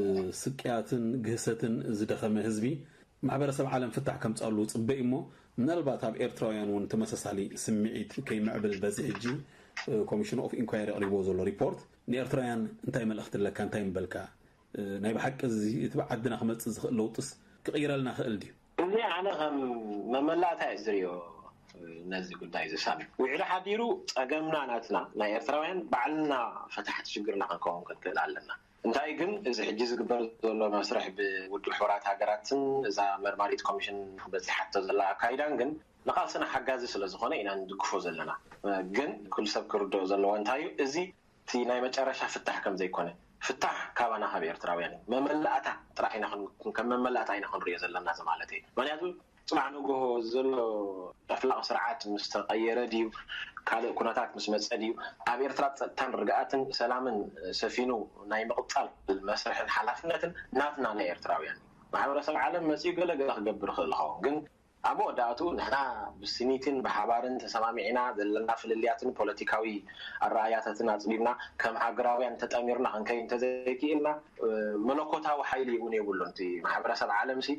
ስቅያትን ግህሰትን ዝደኸመ ህዝቢ ማሕበረሰብ ዓለም ፍታሕ ከምፅኣሉ ዝፅበ እዩ እሞ፣ ምናልባት ኣብ ኤርትራውያን እውን ተመሳሳሊ ስምዒት ከይምዕብል በዚ ሕጂ፣ እ፣ ኮሚሽን ኦፍ ኢንኳየሪ ኣቕሪብዎ ዘሎ ሪፖርት ንኤርትራውያን እንታይ መልእኽቲ ኣለካ? እንታይ ምበልካ? ናይ ብሓቂ እዚ እቲ ብዓድና ክመፅእ ዝኽእል ለውጥስ ክቕይረልና ክእል ድዩ? እዚ ኣነ ከም መመላእታ እየ ዝሪኦ። ነዚ ጉዳይ ዝሳብ ውዕሊ ሓዲሩ ፀገምና ናትና ናይ ኤርትራውያን ባዕልና ፈታሕቲ ሽግርና ክንከውን ክንክእል ኣለና። እንታይ ግን እዚ ሕጂ ዝግበር ዘሎ መስርሕ ብውድብ ሕቡራት ሃገራትን እዛ መርማሪት ኮሚሽን በፂሓቶ ዘላ ኣካይዳን ግን ንቃልስና ሓጋዚ ስለ ዝኾነ ኢና ንድግፎ ዘለና። ግን ኩሉ ሰብ ክርድኦ ዘለዎ እንታይ እዩ፣ እዚ እቲ ናይ መጨረሻ ፍታሕ ከም ዘይኮነ፣ ፍታሕ ካባና ካብ ኤርትራውያን እዩ። መመላእታ ጥራሕ ኢና ከም መመላእታ ኢና ክንሪኦ ዘለና ማለት እዩ። ምክንያቱ ፅባሕ ንግሆ ዘሎ ጨፍላቕ ስርዓት ምስ ተቐየረ ድዩ፣ ካልእ ኩነታት ምስ መፀ ድዩ፣ ኣብ ኤርትራ ፀጥታን ርግኣትን ሰላምን ሰፊኑ ናይ ምቕፃል መስርሕን ሓላፍነትን ናትና ናይ ኤርትራውያን እዩ። ማሕበረሰብ ዓለም መፅኡ ገለ ገለ ክገብር ይኽእል ይኸውን፣ ግን ኣብ መወዳእቱ ንሕና ብስኒትን ብሓባርን ተሰማሚዕና ዘለና ፍልልያትን ፖለቲካዊ ኣረኣያታትን ኣፅቢብና ከም ሃገራውያን ተጠሚርና ክንከይድ እንተዘይክኢልና መለኮታዊ ሓይሊ እውን የብሉን። እቲ ማሕበረሰብ ዓለም ሲ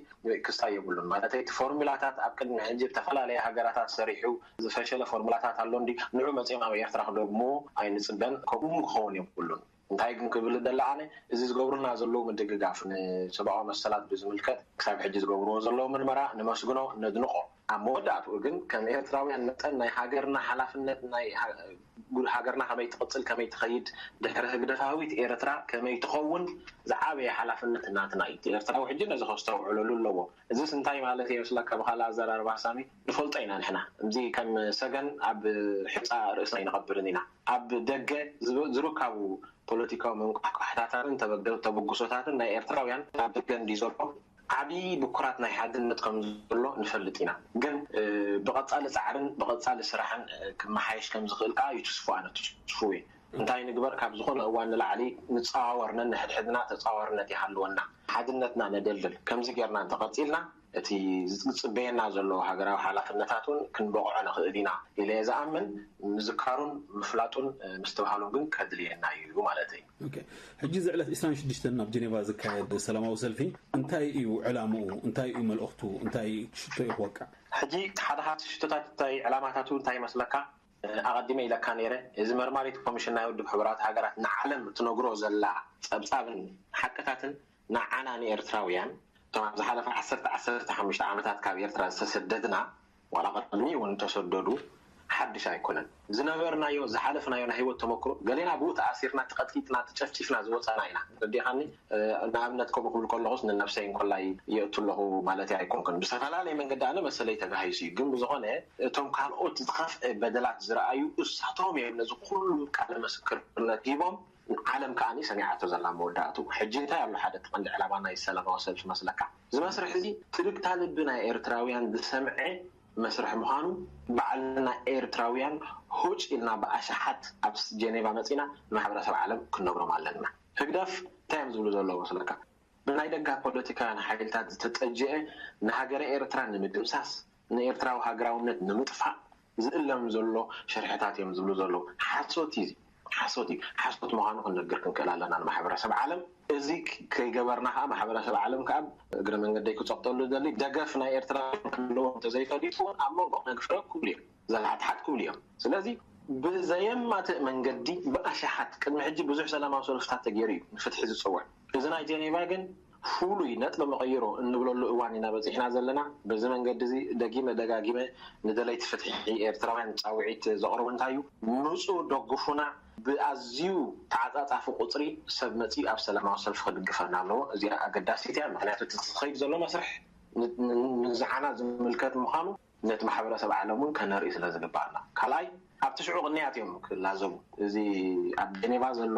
ክስታይ የብሉን ማለት እቲ ፎርሙላታት ኣብ ቅድሚ ሕጂ ዝተፈላለየ ሃገራታት ሰሪሑ ዝፈሸለ ፎርሙላታት ኣሎ እንዲ ንዑ መፂኦም ኣብ ኤርትራ ክደግሙ ኣይንፅበን፣ ከምኡ ክኸውን የብሉን። እንታይ ግን ክብል ደለ ኣነ እዚ ዝገብሩና ዘለዉ ምድግጋፍ ንሰብኣዊ መሰላት ብዝምልከት ክሳብ ሕጂ ዝገብርዎ ዘለዉ ምርመራ ንመስግኖ ነድንቆ። ኣብ መወዳእትኡ ግን ከም ኤርትራውያን መጠን ናይ ሃገርና ሓላፍነት ናይ ሃገርና ከመይ ትቕፅል ከመይ ትኸይድ ድሕሪ ህግደፋዊት ኤርትራ ከመይ ትኸውን ዝዓበየ ሓላፍነት ናትና እዩ። ኤርትራዊ ሕጂ ነዚ ከስተውዕለሉ ኣለዎ። እዚስ እንታይ ማለት እየ መስለካ? ብካልእ ኣዘራርባ ሳሚ ንፈልጦ ኢና ንሕና እዚ ከም ሰገን ኣብ ሕፃ ርእስና ኣይንቐብርን ኢና። ኣብ ደገ ዝርካቡ ፖለቲካዊ መንቋሕቋሕታታትን ተበግሶታትን ናይ ኤርትራውያን ኣብ ደገ እንዲ ዘሎ ዓብዪ ብኩራት ናይ ሓድነት ከም ዘሎ ንፈልጥ ኢና። ግን ብቐፃሊ ፃዕርን ብቐፃሊ ስራሕን ክመሓየሽ ከም ዝኽእል ከዓ ይትስፉ ኣነ ትስፉ እየ። እንታይ ንግበር፣ ካብ ዝኾነ እዋን ንላዕሊ ንፀዋወር፣ ነንሕድሕድና ተፀዋርነት ይሃልወና፣ ሓድነትና ነደልድል። ከምዚ ጌርና እንተቐፂልና እቲ ዝፅበየና ዘሎ ሃገራዊ ሓላፍነታት እውን ክንበቕዖ ንኽእል ኢና ኢለ እየ ዝኣምን። ምዝካሩን ምፍላጡን ምስትብሃሉን ግን ከድልየና እዩ ማለት እዩ። ሕጂ እዚ ዕለት ዕስራን ሽዱሽተን ኣብ ጀኔቫ ዝካየድ ሰላማዊ ሰልፊ እንታይ እዩ ዕላምኡ? እንታይ እዩ መልእኽቱ? እንታይ ሽቶ እዩ ክወቅዕ? ሕጂ ሓደ ካብቲ ሽቶታት እንታይ ዕላማታቱ እንታይ ይመስለካ? ኣቐዲመ ኢለካ ነይረ፣ እዚ መርማሪት ኮሚሽን ናይ ውድብ ሕቡራት ሃገራት ንዓለም ትነግሮ ዘላ ጸብጻብን ሓቅታትን ንዓና ንኤርትራውያን እቶም ኣብ ዝሓለፈ ዓሰርተ ዓሰርተ ሓሙሽተ ዓመታት ካብ ኤርትራ ዝተሰደድና ዋላ ቅድሚ እውን ተሰደዱ ሓድሽ ኣይኮነን። ዝነበርናዮ ዝሓለፍናዮ ናይ ህይወት ተመክሮ ገሌና ብኡ ተኣሲርና ተቐጥቂጥና ተጨፍጪፍና ዝወፀና ኢና። ረዲኻኒ? ንኣብነት ከምኡ ክብል ከለኹስ ንነብሰይ እንኮላይ የእቱ ኣለኹ ማለት ኣይኮንኩን። ብዝተፈላለየ መንገዲ ኣነ መሰለይ ተጋሂሱ እዩ። ግን ብዝኾነ እቶም ካልኦት ዝኸፍአ በደላት ዝረኣዩ እሳቶም እዮም ነዚ ኩሉ ቃለ ምስክርነት ሂቦም። ዓለም ከኣ ሰሚዓቶ ዘላ መወዳእቱ። ሕጂ እንታይ ኣሎ ሓደ እቲ ቀንዲ ዕላማ ናይ ሰላማዊ ሰልፊ መስለካ? እዚ መስርሕ እዚ ትርግታ ልቢ ናይ ኤርትራውያን ዝሰምዐ መስርሕ ምዃኑ ባዕልና ኤርትራውያን ሆጭ ኢልና ብኣሽሓት ኣብ ጀኔቫ መጺና ንማሕበረሰብ ዓለም ክንነግሮም ኣለና። ህግደፍ እንታይ እዮም ዝብሉ ዘለዉ መስለካ? ብናይ ደጋ ፖለቲካውያን ሓይልታት ዝተጠጀአ ንሃገረ ኤርትራ ንምድምሳስ ንኤርትራዊ ሃገራውነት ንምጥፋእ ዝእለም ዘሎ ሽርሕታት እዮም ዝብሉ ዘለዉ። ሓሶት እዩ፣ ሓሶት እዩ። ሓሶት ምዃኑ ክንነግር ክንክእል ኣለና ንማሕበረሰብ ዓለም። እዚ ከይገበርና ከዓ ማሕበረሰብ ዓለም ከዓ እግረ መንገደይ ክፀቕጠሉ ደሊ ደገፍ ናይ ኤርትራ ክህልዎ እንተዘይፈሊጡ እውን ኣብ መንጎ ነግፍረ ክብሉ እዮም፣ ዘላሓትሓት ክብሉ እዮም። ስለዚ ብዘየማትእ መንገዲ ብኣሽሓት ቅድሚ ሕጂ ብዙሕ ሰላማዊ ሰልፍታት ተገይሩ እዩ ንፍትሒ ዝፅውዕ። እዚ ናይ ጀኔቫ ግን ፍሉይ ነጥቢ መቐይሮ እንብለሉ እዋን ኢና በፂሕና ዘለና። በዚ መንገዲ እዚ ደጊመ ደጋጊመ ንደለይቲ ፍትሒ ኤርትራውያን ፃውዒት ዘቕርቡ እንታይ እዩ፣ ምፁ ደጉፉና፣ ብኣዝዩ ተዓፃፃፊ ቁፅሪ ሰብ መፂኡ ኣብ ሰላማዊ ሰልፊ ክድግፈና ኣለዎ። እዚኣ ኣገዳሲት እያ። ምክንያቱ እቲ ዝኸይድ ዘሎ መስርሕ ንዓና ዝምልከት ምዃኑ ነቲ ማሕበረሰብ ዓለም እውን ከነርኢ ስለ ዝግባኣና። ካልኣይ ኣብቲ ሽዑ ቅንያት እዮም ክላዘቡ። እዚ ኣብ ጀኔቫ ዘሎ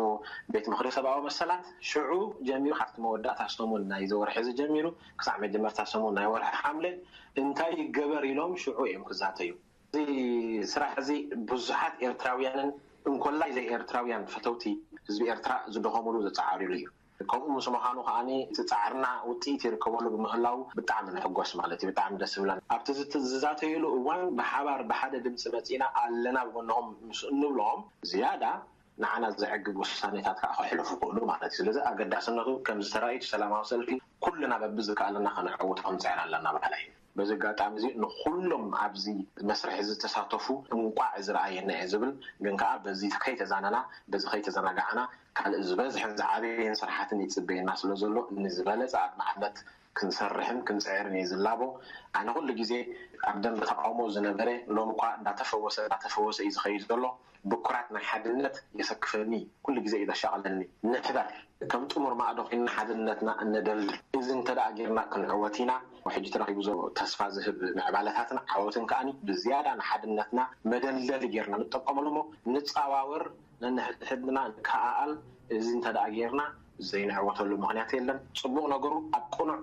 ቤት ምክሪ ሰብኣዊ መሰላት ሽዑ ጀሚሩ ካብቲ መወዳእታ ሰሙን ናይ ዘወርሒ እዚ ጀሚሩ ክሳዕ መጀመርታ ሰሙን ናይ ወርሒ ሓምለ እንታይ ይገበር ኢሎም ሽዑ እዮም ክዛተዩ። እዚ ስራሕ እዚ ብዙሓት ኤርትራውያንን እንኮላይ ዘይኤርትራውያን ፈተውቲ ህዝቢ ኤርትራ ዝደኸሙሉ ዝፀዓሩሉ እዩ። ከምኡ ምስ ምዃኑ ከዓኒ እቲ ፃዕርና ውፅኢት ይርከበሉ ብምህላው ብጣዕሚ ንሕጎስ ማለት እዩ። ብጣዕሚ ደስ ዝብለን ኣብቲ ዝዛተይሉ እዋን ብሓባር ብሓደ ድምፂ መፂና ኣለና ብጎንኹም ምስ እንብሎም ዝያዳ ንዓና ዘዕግብ ውሳኔታት ከዓ ከሕልፉ ክእሉ ማለት እዩ። ስለዚ ኣገዳስነቱ ከምዚ ተራእዩ ሰላማዊ ሰልፊ ኩልና በብዝከኣለና ከነዐውቶ ክንፅዕር ኣለና በሃላይ። በዚ ኣጋጣሚ እዚ ንኹሎም ኣብዚ መስርሕ ዝተሳተፉ እንቋዕ እዚ ረኣየና እየ ዝብል፣ ግን ከኣ በዚ ከይተዛነና፣ በዚ ከይተዘናጋዕና ካልእ ዝበዝሐን ዝዓበየን ስራሓትን ይጽበየና ስለ ዘሎ ንዝበለጸ ኣድማዕነት ክንሰርሕን ክንጽዕርን እየ ዝላቦ። ኣነ ኩሉ ግዜ ኣብ ደንበ ተቃውሞ ዝነበረ ሎም እኳ እንዳተፈወሰ እንዳተፈወሰ እዩ ዝኸይድ ዘሎ። ብኩራት ናይ ሓድነት የሰክፈኒ፣ ኩሉ ግዜ እዩ ዘሻቕለኒ። ንሕበር፣ ከም ጥሙር ማእዶ ኮይንና ሓድነትና እነደልድል። እዚ እንተ ደኣ ጌርና ክንዕወት ኢና። ሕጂ ተረኺቡ ዘሎ ተስፋ ዝህብ ምዕባለታትን ዓወትን ከኣኒ ብዝያዳ ንሓድነትና መደልደሊ ጌርና ንጠቀመሉ እሞ ንጻዋወር፣ ነንሕድሕድና ንከኣኣል። እዚ እንተ ደኣ ጌርና ዘይንዕወተሉ ምኽንያት የለን። ጽቡቕ ነገሩ ኣብ ቅኑዕ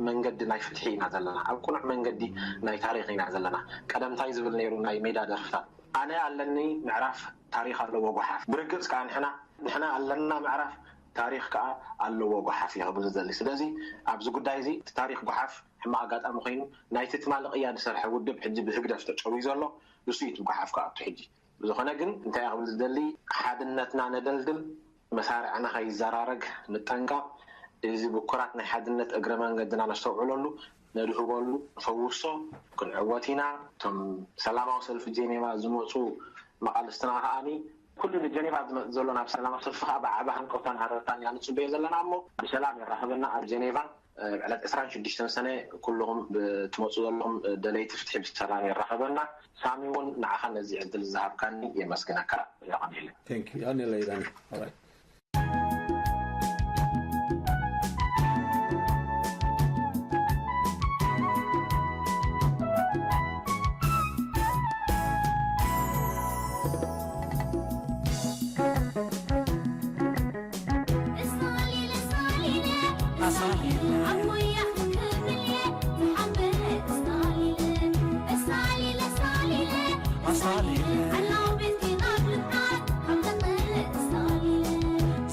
መንገዲ ናይ ፍትሒ ኢና ዘለና፣ ኣብ ቅኑዕ መንገዲ ናይ ታሪኽ ኢና ዘለና። ቀደምታይ ዝብል ነይሩ ናይ ሜዳ ደርፍታት፣ ኣነ ኣለኒ ምዕራፍ ታሪኽ ኣለዎ ጓሓፍ። ብርግጽ ከኣ ንሕና፣ ንሕና ኣለና ምዕራፍ ታሪኽ ከኣ ኣለዎ ጓሓፍ እየ ክብል ዝደሊ። ስለዚ ኣብዚ ጉዳይ እዚ እቲ ታሪኽ ጓሓፍ ሕማቕ ኣጋጣሚ ኮይኑ ናይቲ ትማሊ ቅያ ዝሰርሐ ውድብ ሕጂ ብህግደፍ ተጨውዩ ዘሎ ንሱ እዩ እቲ ጓሓፍ ክኣቱ ሕጂ። ብዝኾነ ግን እንታይ እየ ክብል ዝደሊ፣ ሓድነትና ነደልድል፣ መሳርዕና ከይዘራረግ ንጠንቀቕ። እዚ ብኩራት ናይ ሓድነት እግረ መንገድና ነስተውዕለሉ፣ ነድህበሉ፣ ንፈውሶ፣ ክንዕወት ኢና። እቶም ሰላማዊ ሰልፊ ጄኔቫ ዝመጹ መቓልስትና ከኣኒ ኩሉ ንጀኔቫ ዝመጽእ ዘሎ ናብ ሰላማዊ ሰልፊ ከኣ ብዓቢ ሃንቀውታን ሃረርታን ኢና ንጽበዮ ዘለና እሞ ብሰላም የራኽበና ኣብ ጀኔቫ። ዕለት ዕስራን ሽዱሽተን ሰነ ኩልኹም ብትመጹ ዘለኹም ደለይቲ ፍትሒ ብሰላም የራኽበና። ሳሚ እውን ንዓኻ ነዚ ዕድል ዝሃብካኒ የመስግነካ። የቐንየለይ። Thank you። የቐንየለይ ዳኒ። All right።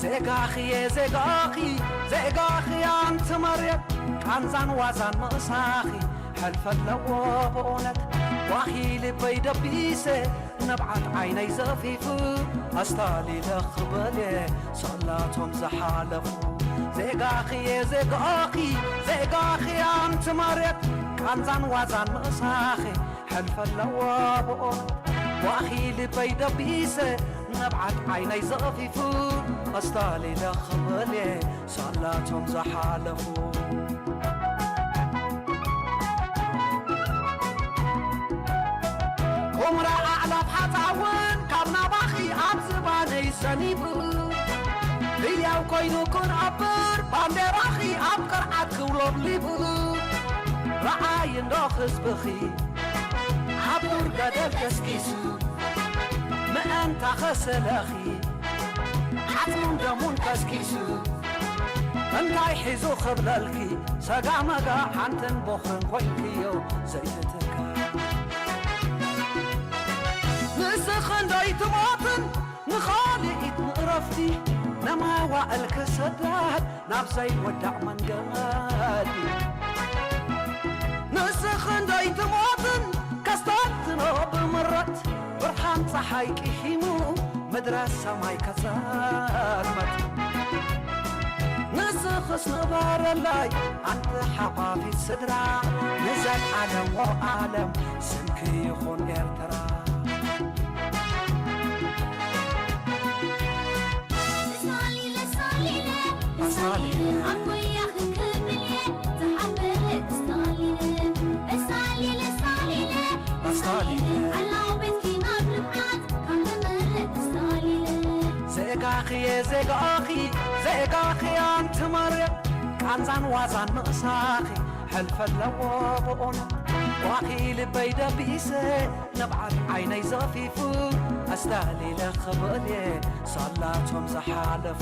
ዜጋኺ እየ ዜጋኺ፣ ዜጋኺ ኣንቲ መሬት፣ ቃንዛን ዋዛን ምእሳኺ ሕልፊ ኣለዎ ብእውነት። ጓኺ ልበይ ደቢሰ ንብዓት ዓይነይ ዘፊፉ ኣስታሊለ ክብል እየ ሳላቶም ዝሓለፉ። ዜጋኺ እየ ዜጋኺ፣ ዜጋኺ ኣንቲ መሬት፣ ቃንዛን ዋዛን ምእሳኺ ሕልፊ ኣለዎ ብእውነት። ጓኺ ልበይ ደቢሰ ንብዓት ዓይነይ ዘፊፉ ኣስታሊለ ክብል እየ ሳላቶም ዝሓለፉ። ቁምራ ኣዕላፍ ሓፃ እውን ካብ ናባኺ ኣብ ዝባነይ ሰኒቡ። ህያው ኮይኑ ክንዓብር ባንዴራኺ ኣብ ቅርዓት ክውለብሊቡ። ረኣይ እንዶ ህዝብኺ ኣብ ዱር ገደል ገስጊሱ። ምእንታ ኸሰለኺ ዓጽሙን ደሙን ከስኪሱ። እንታይ ሒዙ ክብለልኪ ሰጋ መጋ ሓንትን ቦኽርን ኮይንክዮ ዘይትትካ። ንስኺ እንዶ ኣይትሞትን ንኻልኢት ንእረፍቲ ነማዋእል ክሰዳድ ናብ ዘይወዳእ መንገዲ። ንስኺ እንዶ ኣይትሞትን ከስተንትኖ ብምረት ብርሃን ፀሓይ ቂሒሙ ምድረ ሰማይ ከፀልመት። ንስኽስ ንበረለይ ኣንቲ ሓቋፊት ስድራ ንዘልኣለም ወኣለም ስምኪ ይኹን ኤርትራ። ዜጋኺ እየ ዜጋኺ፣ ዜጋኺ ኣንቲ መሬት፣ ቃንዛን ዋዛን ምእሳኺ ሕልፊ ኣለዎ ብእውነት። ጓኺ ልበይ ደቢሰ ንብዓት ዓይነይ ዘፊፉ ኣስታሊለ ክብል እየ ሳላቶም ዝሓለፉ።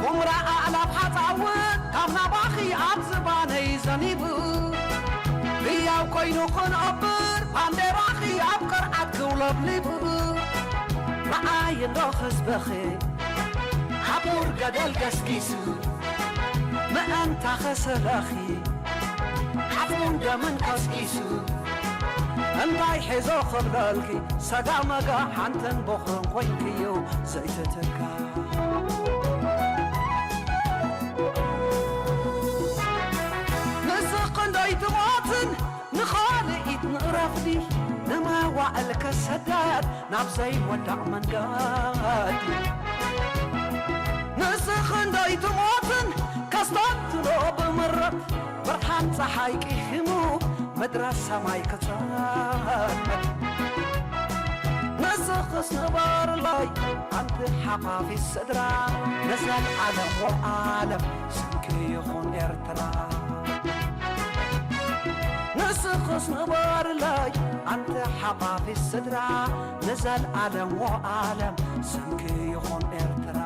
ኩምራ ኣእላፍ ሓፃውን ካብ ናባኺ ኣብ ዝባነይ ዘኒቡ። ህያው ኮይኑ ክንቐብር ባንዴራኺ ኣብ ቅርዓት ክውለብሊቡ። ረዓይ እንዶ ህዝብኺ ሓቡር ገደል ገስጊሱ። ምእንታ ኸሰለኺ ዓጽሙን ደምን ቀስቂሱ። እንታይ ሒዞ ክብለልኪ ሰጋ መጋ ሓንትን ቦኽርን ኮይንክዮ ዘይትትካ። ባዕል ከሰዳድ ናብ ዘይወዳቕ መንገድ ንስኽ እንዳይትሞትን ከስታትሎ ብምረት ብርሃን ፀሓይ ቂኺሙ ምድረ ሰማይ ክጸልመት ንስኽስ ንበርለይ ኣንቲ ሓቋፊት ስድራ ንዘልዓለም ወዓለም ስምኪ ይኹን ኤርትራ። ንስኽስ ንበርለይ ኣንቲ ሓቋፊት ስድራ ንዘልዓለም ወዓለም ስምኪ ይኹን ኤርትራ።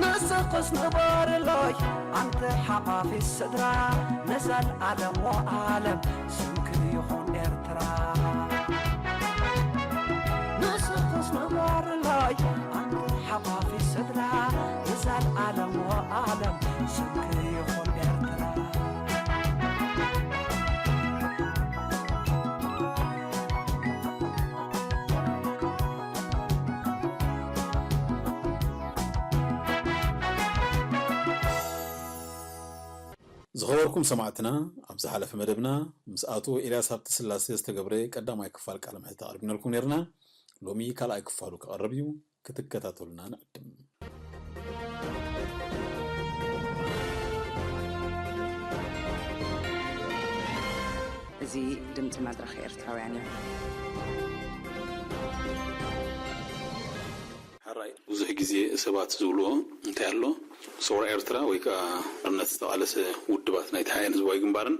ንስኽስ ንበርለይ ኣንቲ ሓቋፊት ስድራ ንዘልዓለም ወዓለም ስምኪ ይኹን ኤርትራ። ንስኽስ ንበርለይ ኣንቲ ሓቋፊት ስድራ ንዘልዓለም ወዓለም ስምኪ ይኹን ኤርትራ። ዝኸበርኩም ሰማዕትና፣ ኣብ ዝሓለፈ መደብና ምስ ኣቶ ኤልያስ ሃብተስላሴ ዝተገብረ ቀዳማይ ክፋል ቃለ መሕትት ኣቕሪብናልኩም ነርና። ሎሚ ካልኣይ ክፋሉ ክቐርብ እዩ፣ ክትከታተሉና ንዕድም። እዚ ድምፂ መድረኽ ኤርትራውያን እዩ። ሕራይ ብዙሕ ግዜ ሰባት ዝብልዎ እንታይ ኣሎ፣ ሰውራ ኤርትራ ወይ ከዓ ሓርነት ዝተቓለሰ ውድባት ናይ ተሓኤን ህዝባዊ ግንባርን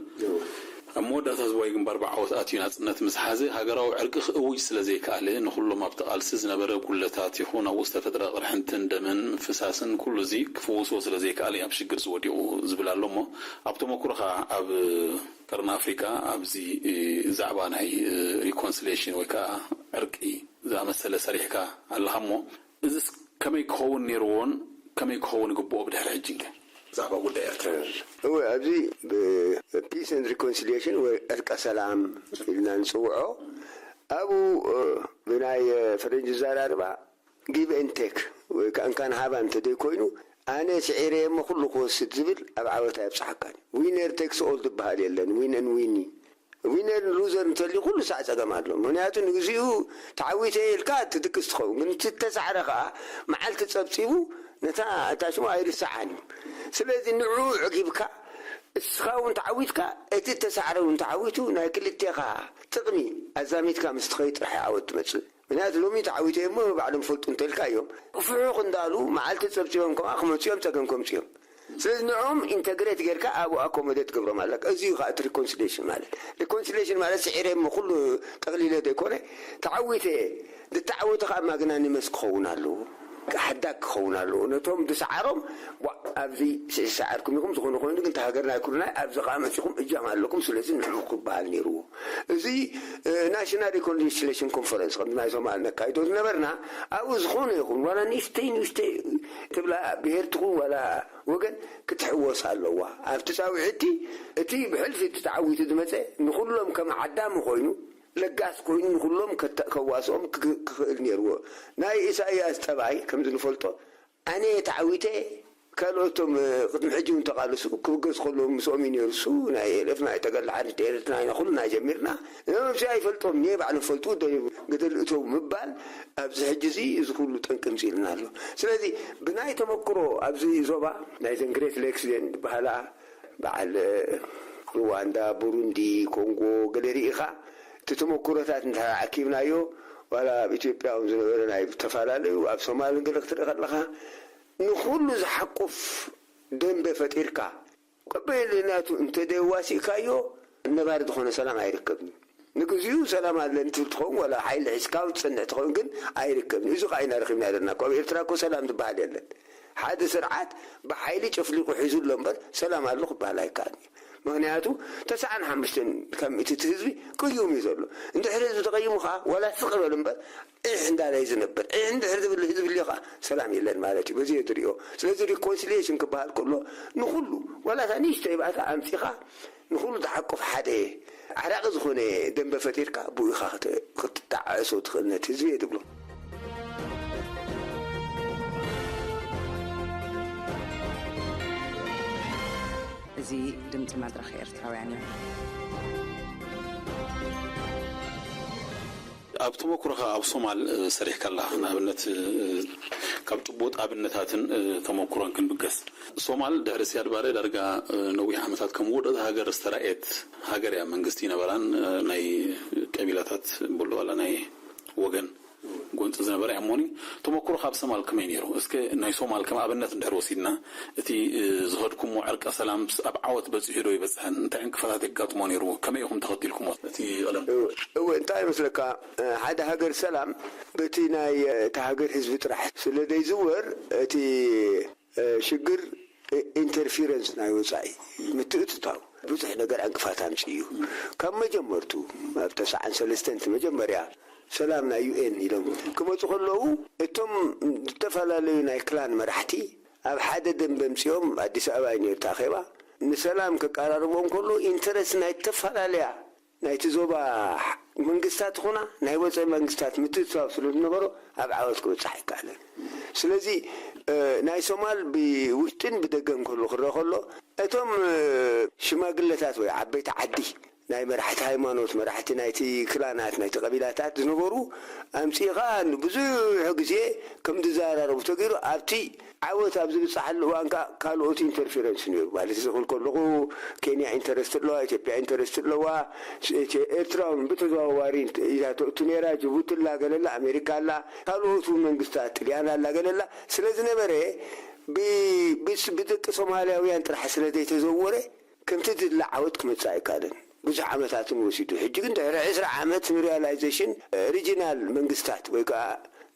ኣብ መወዳእታ ህዝባዊ ግንባር ብዓወት ኣትዩ ናጽነት ምስ ሓዘ ሃገራዊ ዕርቂ ክእውጅ ስለ ዘይከኣለ ንኹሎም ኣብቲ ቃልሲ ዝነበረ ጉለታት ይኹን ኣብኡ ዝተፈጥረ ቅርሕንትን ደምን ምፍሳስን ኩሉ እዚ ክፍውስዎ ስለ ዘይከኣለ ኣብ ሽግር ዝወዲቑ ዝብል ኣሎ እሞ ኣብ ተመኩሮኻ ኣብ ቀርኒ ኣፍሪቃ ኣብዚ ዛዕባ ናይ ሪኮንሲሌሽን ወይ ከዓ ዕርቂ ዝኣመሰለ ሰሪሕካ ኣለኻ እሞ እዚስ ከመይ ክኸውን ነይርዎን ከመይ ክኸውን ይግብኦ ብድሕሪ ሕጂ እንከ? ብዛዕባ ጉዳይ ኤርትራ ንርኢ። እወ፣ ኣብዚ ብ peace and reconciliation ወይ ዕርቀ ሰላም ኢልና ንጽውዖ ኣብኡ ብናይ ፈረንጂ ኣዘራርባ give and take ወይ ከዓ እንካን ሃባ እንተደይኮይኑ ኣነ ስዒረየ እሞ ኩሉ ክወስድ ዝብል ኣብ ዓወት ኣየብፅሓካን። Winner takes all ዝበሃል የለን። Win and win እዩ። Winner ን loser እንተልዩ ኩሉ ሳዕ ፀገም ኣሎ። ምክንያቱ ንግዚኡ ተዓዊተ ኢልካ ትድቅስ ትኸውን፣ ግን እቲ ተሳዕረ ከዓ መዓልቲ ፀብፂቡ ነታ እታ ሽሙ ኣይርሳዓን እዩ። ስለዚ ንዕኡ ኣዕጊብካ እስኻ እውን ተዓዊትካ እቲ ተሳዕረ እውን ተዓዊቱ ናይ ክልቴኻ ጥቕሚ ኣዛሚድካ ምስ ትኸይድ ጥራሕ ዓወት ትመፅእ። ምክንያቱ ሎሚ ተዓዊተ እሞ ባዕሎም ፈልጡ እንተልካ እዮም ፍሑኽ እንዳሉ መዓልቲ ፀብፂቦም ከምኣ ክመፁ እዮም ፀገም ከምፁ እዮም። ስለዚ ንዕኦም ኢንተግሬት ጌርካ ኣብኡ ኣኮሞዴት ትገብሮም ኣለካ። እዚ እዩ ከዓ እቲ ሪኮንሲሌሽን ማለት። ሪኮንሲሌሽን ማለት ስዒረ እሞ ኩሉ ጠቕሊለ ዘይኮነ ተዓዊተ እየ። ዝተዓወተ ከዓ ማግናኒመስ ክኸውን ኣለዎ፣ ሓዳግ ክኸውን ኣለዎ። ነቶም ዝሰዓሮም ቧእ ኣብዚ ሰዓርኩም ኢኹም፣ ዝኾነ ኮይኑ ግን እታ ሃገርና ኣይኩርናይ ኣብዚ ከዓ መፂኹም እጃም ኣለኩም፣ ስለዚ ንዕኡ ክበሃል ነይርዎ። እዚ ናሽናል ሪኮንሲሌሽን ኮንፈረንስ ከምዚ ናይ ሶማል ነካይዶ ዝነበርና ኣብኡ ዝኾነ ይኹን ዋላ ንእሽተይ ንእሽተይ ትብላ ብሄር ትኹን ዋላ ወገን ክትሕወስ ኣለዋ ኣብቲ ፃውዒቲ። እቲ ብሕልፊ እቲ ተዓዊቱ ዝመፀ ንኩሎም ከም ዓዳሚ ኮይኑ ለጋስ ኮይኑ ንኩሎም ከዋስኦም ክኽእል ነይርዎ። ናይ ኢሳያስ ጠባይ ከምዚ ንፈልጦ ኣነ ተዓዊተ ካልኦቶም ቅድሚ ሕጂ እውን ተቓለሱ ክብገሱ ከለዉ ምስኦም እዩ ነይሩ። እሱ ናይ ኤልኤፍ ናይ ተገላዓት ኤርትራ ኢና ኩልና ጀሚርና። ንሶም ኣይፈልጦም እየ ባዕሎም ፈልጡ ገደል እተው ምባል ኣብዚ ሕጂ እዚ እዚ ኩሉ ጠንቂ ምፅልና ኣሎ። ስለዚ ብናይ ተመክሮ ኣብዚ ዞባ ናይዘን ግሬት ሌክስ እየን ዝበሃላ በዓል ሩዋንዳ፣ ቡሩንዲ፣ ኮንጎ ገለ ርኢኻ እቲ ተመክሮታት እንተ ኣኪብናዮ ዋላ ኣብ ኢትዮጵያ እውን ዝነበረ ናይ ዝተፈላለዩ ኣብ ሶማልን ገለ ክትርኢ ከለኻ ንኹሉ ዝሓቁፍ ደንበ ፈጢርካ ቀበይልናቱ እንተደዋሲእካዮ ነባሪ ዝኾነ ሰላም ኣይርከብን እዩ። ንግዚኡ ሰላም ኣለኒ ትብል ትኸውን ዋላ ሓይሊ ሒዝካ ትጸንዕ ትኸውን ግን ኣይርከብን። እዚ ከዓ ኢና ረኺብና ዘለና። ካብ ኤርትራ እኮ ሰላም ዝበሃል የለን። ሓደ ስርዓት ብሓይሊ ጨፍሊቑ ሒዙ ኣሎ እምበር ሰላም ኣሎ ክበሃል ኣይከኣልን እዩ። ምክንያቱ ተስዓን ሓሙሽተን ካብ ሚእቲ እቲ ህዝቢ ቅዩም እዩ ዘሎ። እንድሕሪ ህዝቢ ተቐይሙ ከዓ ዋላ ስቕ በል እምበር ዒሕ እንዳለ እዩ ዝነብር። ዒሕ እንድሕር ዝብል ህዝቢ ኣሎ ከዓ ሰላም የለን ማለት እዩ። በዚ እየ ዝሪኦ። ስለዚ ሪኮንሲሊየሽን ክበሃል ከሎ ንኹሉ ዋላ እታ ንእሽተይ ባእታ ኣምፂኻ ንኹሉ ዝሓቁፍ ሓደ ዓራቒ ዝኾነ ደንበ ፈጢርካ ብኡ ኢኻ ክትጣዓዕሶ ትኽእል ነቲ ህዝቢ እየ ዝብሎ። እዚ ድምፂ መድረኽ ኤርትራውያን እዩ። ኣብ ተመኩሮኻ ኣብ ሶማል ሰሪሕካ ኣለኻ። ንኣብነት ካብ ጭቡጥ ኣብነታትን ተመኩሮን ክንብገስ፣ ሶማል ድሕሪ ስያድ ባረ ዳርጋ ነዊሕ ዓመታት ከም ውድቕቲ ሃገር ዝተራእየት ሃገር እያ። መንግስቲ ነበራን ናይ ቀቢላታት ብሎ ዋላ ናይ ወገን ጎንፂ ዝነበረ እያ። እሞኒ ተመኩሮ ካብ ሶማል ከመይ ነይሩ? እስከ ናይ ሶማል ከም ኣብነት እንድሕር ወሲድና፣ እቲ ዝኸድኩሞ ዕርቀ ሰላም ኣብ ዓወት በፂሑ ዶ ይበፅሐን? እንታይ ዕንቅፋታት የጋጥሞ ነይሩ? ከመይ ኢኹም ተኸቲልኩሞ እቲ ቀደም? እወ፣ እንታይ ይመስለካ፣ ሓደ ሃገር ሰላም በቲ ናይ እቲ ሃገር ህዝቢ ጥራሕ ስለ ዘይዝወር፣ እቲ ሽግር ኢንተርፊረንስ ናይ ወፃኢ ምትእትታው ብዙሕ ነገር ዕንቅፋት ኣምፅኡ እዩ። ካብ መጀመርቱ ኣብ ተስዓን ሰለስተን እቲ መጀመርያ ሰላም ናይ ዩ ኤን ኢሎም ክመፁ ከለዉ፣ እቶም ዝተፈላለዩ ናይ ክላን መራሕቲ ኣብ ሓደ ደንበ ኣምፂኦም፣ ኣዲስ ኣበባ እዩ ነይሩ እቲ ኣኼባ፣ ንሰላም ከቀራርቦም ከሎ ኢንተረስት ናይ ዝተፈላለያ ናይቲ ዞባ መንግስታት ይኹና ናይ ወፃኢ መንግስታት ምትእትታው ስለ ዝነበሮ ኣብ ዓወት ክበፅሕ ኣይከኣለን። ስለዚ ናይ ሶማል ብውሽጥን ብደገን ከሎ ክረአ ከሎ፣ እቶም ሽማግለታት ወይ ዓበይቲ ዓዲ ናይ መራሕቲ ሃይማኖት፣ መራሕቲ ናይቲ ክላናት፣ ናይቲ ቀቢላታት ዝነበሩ ኣምፂእኻ ብዙሕ ግዜ ከም ዝዘራረቡ ተገይሩ ኣብቲ ዓወት ኣብ ዝብፅሓሉ እዋን ከዓ ካልኦት ኢንተርፌረንስ ነይሩ። ማለት እዚ ክብል ከለኹ ኬንያ ኢንተረስት ኣለዋ፣ ኢትዮጵያ ኢንተረስት ኣለዋ፣ ኤርትራ እውን ብተዘዋዋሪ ኢዛቶ እቱ ነይራ፣ ጅቡቲ ኣላ፣ ገለላ ኣሜሪካ ኣላ፣ ካልኦት እውን መንግስታት ጥልያን ኣላ፣ ገለላ ስለ ዝነበረ ብደቂ ሶማልያውያን ጥራሕ ስለ ዘይተዘወረ ከምቲ ዝድለ ዓወት ክመፅእ ኣይከኣለን። ብዙሕ ዓመታትን ወሲዱ። ሕጂ ግን ድሕሪ ዕስራ ዓመት ንሪያላይዜሽን ሪጂናል መንግስታት ወይ ከዓ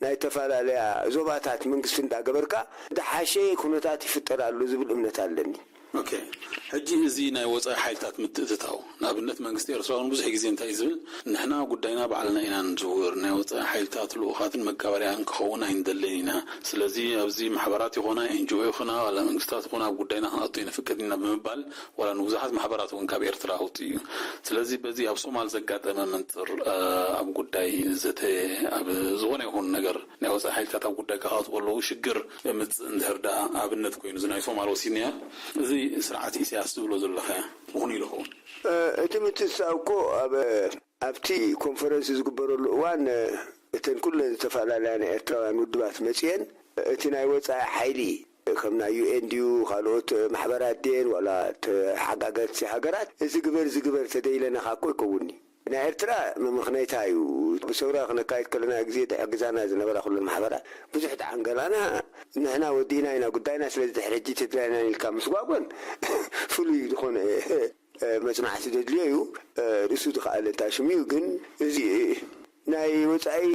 ናይ ዝተፈላለያ ዞባታት መንግስቲ እንዳገበርካ ዝሓሸ ኩነታት ይፍጠር ኣሎ ዝብል እምነት ኣለኒ። ኦኬ፣ ሕጂ እዚ ናይ ወፃኢ ሓይልታት ምትእትታው፣ ንኣብነት መንግስቲ ኤርትራ እውን ብዙሕ ግዜ እንታይ እዩ ዝብል፣ ንሕና ጉዳይና ባዕልና ኢና ንዝውር፣ ናይ ወፃኢ ሓይልታት ልኡኻትን መጋበርያን ክኸውን ኣይንደልን ኢና። ስለዚ ኣብዚ ማሕበራት ይኾና፣ ኤንጂኦ ይኾና፣ ዋላ መንግስታት ይኾና ኣብ ጉዳይና ክንኣቱ ኣይንፍቅድ ኢና ብምባል ዋላ ንብዙሓት ማሕበራት እውን ካብ ኤርትራ ኣውፅኡ እዩ። ስለዚ በዚ ኣብ ሶማል ዘጋጠመ መንፅር ኣብ ጉዳይ ዘተ ኣብ ዝኾነ ይኹን ነገር ናይ ወፃኢ ሓይልታት ኣብ ጉዳይ ክኣትዉ ከለዉ ሽግር የምፅእ እንድሕር ደኣ ኣብነት ኮይኑ እዚ ናይ ሶማል ወሲድናዮ፣ እዚ ስርዓት ኢሳያስ ዝብሎ ዘሎ ኸ ምኹኑ ኢሉ ኸውን? እቲ ምትእትታው እኮ ኣብ ኣብቲ ኮንፈረንስ ዝግበረሉ እዋን እተን ኩለን ዝተፈላለያ ናይ ኤርትራውያን ውድባት መፅየን እቲ ናይ ወፃኢ ሓይሊ ከም ናይ ዩ ኤን ድዩ ካልኦት ማሕበራት ድየን ዋላ ተሓጋገዝቲ ሃገራት እዚ ግበር ዝግበር ተደይለናኻ እኮ ይከውንኒ። ናይ ኤርትራ መመኽነይታ እዩ። ብሰውራ ክነካይድ ከለና ግዜ ድሕግዛና ዝነበራ ኩለን ማሕበራት ብዙሕ ተዓንገላና። ንሕና ወዲእና ኢና ጉዳይና፣ ስለዚ ድሕሪ ሕጂ ትግራይና ኢልካ ምስጓጎን ፍሉይ ዝኾነ መፅናዕቲ ዘድልዮ እዩ። ርእሱ ዝኸኣለ እንታይ ሽሙ እዩ ግን እዚ ናይ ወፃኢ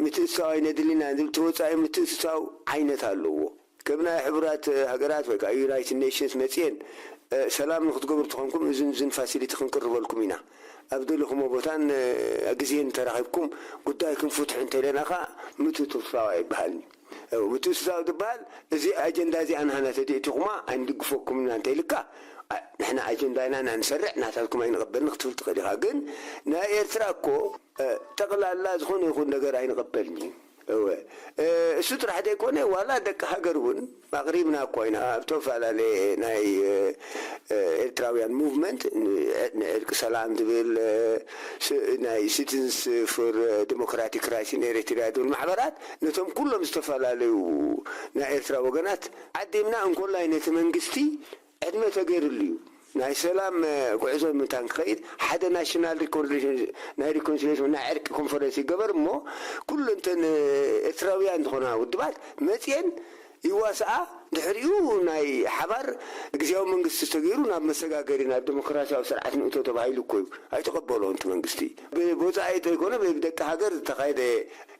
ምትእትታው ኣይነድልናን ዝብል እቲ ወፃኢ ምትእትታው ዓይነት ኣለዎ። ከም ናይ ሕቡራት ሃገራት ወይ ከዓ ዩናይትድ ኔሽንስ መፅየን ሰላም ንክትገብሩ ተኾንኩም እዝን ዝን ፋሲሊቲ ክንቅርበልኩም ኢና፣ ኣብ ደለኹሞ ቦታን ግዜን ተራኺብኩም ጉዳይኩም ፍትሑ እንተኢለና ከዓ ምትእትታው ኣይበሃልን። ምትእትታው ዝበሃል እዚ ኣጀንዳ እዚኣ ንሃና ተዲእትኹማ ኣይንድግፈኩም ኢና እንተኢልካ፣ ንሕና ኣጀንዳ ኢና ንሰርዕ ናታትኩም ኣይንቐበልን ክትብል ትኽእል ኢኻ። ግን ናይ ኤርትራ እኮ ጠቕላላ ዝኾነ ይኹን ነገር ኣይንቐበልን እዩ። እወ፣ እሱ ጥራሕ ዘይኮነ ዋላ ደቂ ሃገር እውን ኣቕሪብና እኮ ኢና ኣብ ዝተፈላለየ ናይ ኤርትራውያን ሙቭመንት ንዕርቂ ሰላም ዝብል ናይ ሲቲዝንስ ፎር ዲሞክራቲክ ራይትስ ኢን ኤሪትሪያ ዝብል ማሕበራት ነቶም ኩሎም ዝተፈላለዩ ናይ ኤርትራ ወገናት ዓዲምና እንኮላይ ነቲ መንግስቲ ዕድመ ተገይርሉ እዩ። ናይ ሰላም ጉዕዞ ምእንታን ክኸይድ ሓደ ናሽናል ናይ ሪኮንሲሌሽን ናይ ዕርቂ ኮንፈረንስ ይገበር እሞ ኩሉ እንተን ኤርትራውያን ዝኾና ውድባት መፅየን ይዋስኣ። ድሕሪኡ ናይ ሓባር ግዜያዊ መንግስቲ ተገይሩ ናብ መሰጋገሪ ናብ ዲሞክራሲያዊ ስርዓት ንእቶ ተባሂሉ እኮ እዩ። ኣይተቐበሎን እቲ መንግስቲ። ብወፃኢ ተይኮነ ብደቂ ሃገር ዝተኻየደ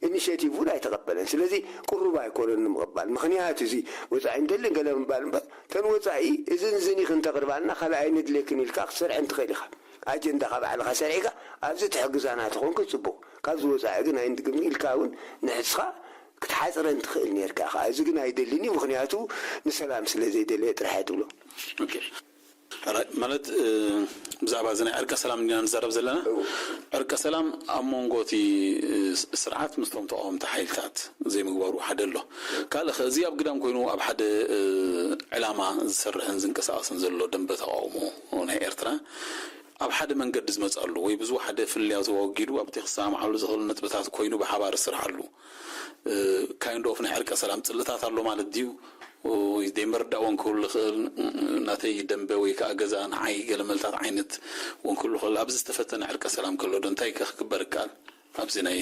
ኢኒሽቲቭ እውን ኣይተቐበለን። ስለዚ ቅሩብ ኣይኮነን ንምቕባል። ምኽንያት እዚ ወፃኢ እንደልን ገለ ምባል እምበር ተን ወፃኢ እዝን ዝን ኢኽን ተቕርባልና ካልኣይ ንድሌክን ኢልካ ክትሰርዐን ትኽእል ኢኻ። ኣጀንዳኻ ባዕልኻ ሰሪዕካ ኣብዚ ትሕግዛና ተኾንክ ፅቡቕ። ካብዚ ወፃኢ ግን ኣይንድግምን ኢልካ እውን ንሕስኻ ክትሓፅረን ትኽእል ነርካ ኢኻ። እዚ ግን ኣይደልን እዩ፣ ምኽንያቱ ንሰላም ስለ ዘይደለየ ጥራሕ እየ ትብሎ። ኦኬ። ሕራይ፣ ማለት ብዛዕባ እዚ ናይ ዕርቀ ሰላም እንዲና ንዛረብ ዘለና። ዕርቀ ሰላም ኣብ መንጎ እቲ ስርዓት ምስቶም ተቃወምቲ ሓይልታት ዘይምግባሩ ሓደ ኣሎ። ካልእ ኸ እዚ ኣብ ግዳም ኮይኑ ኣብ ሓደ ዕላማ ዝሰርሕን ዝንቀሳቐስን ዘሎ ደንበ ተቃውሞ ናይ ኤርትራ ኣብ ሓደ መንገዲ ዝመፅኣሉ ወይ ብዙ ሓደ ፍልልያቱ ኣወጊዱ ኣብቲ ክሰማምዓሉ ዝኽእል ነጥብታት ኮይኑ ብሓባር ዝስርሓሉ kind of ናይ ዕርቀ ሰላም ፅልእታት ኣሎ ማለት ድዩ? ወይ ደይ መርዳእ እውን ክህሉ ይኽእል። ናተይ ደንበ ወይ ከዓ ገዛ ንዓይ ገለ መልታት ዓይነት እውን ክህሉ ይኽእል። ኣብዚ ዝተፈተነ ዕርቀ ሰላም ከሎ ዶ እንታይ ከ ክግበር ይከኣል? ኣብዚ ናይ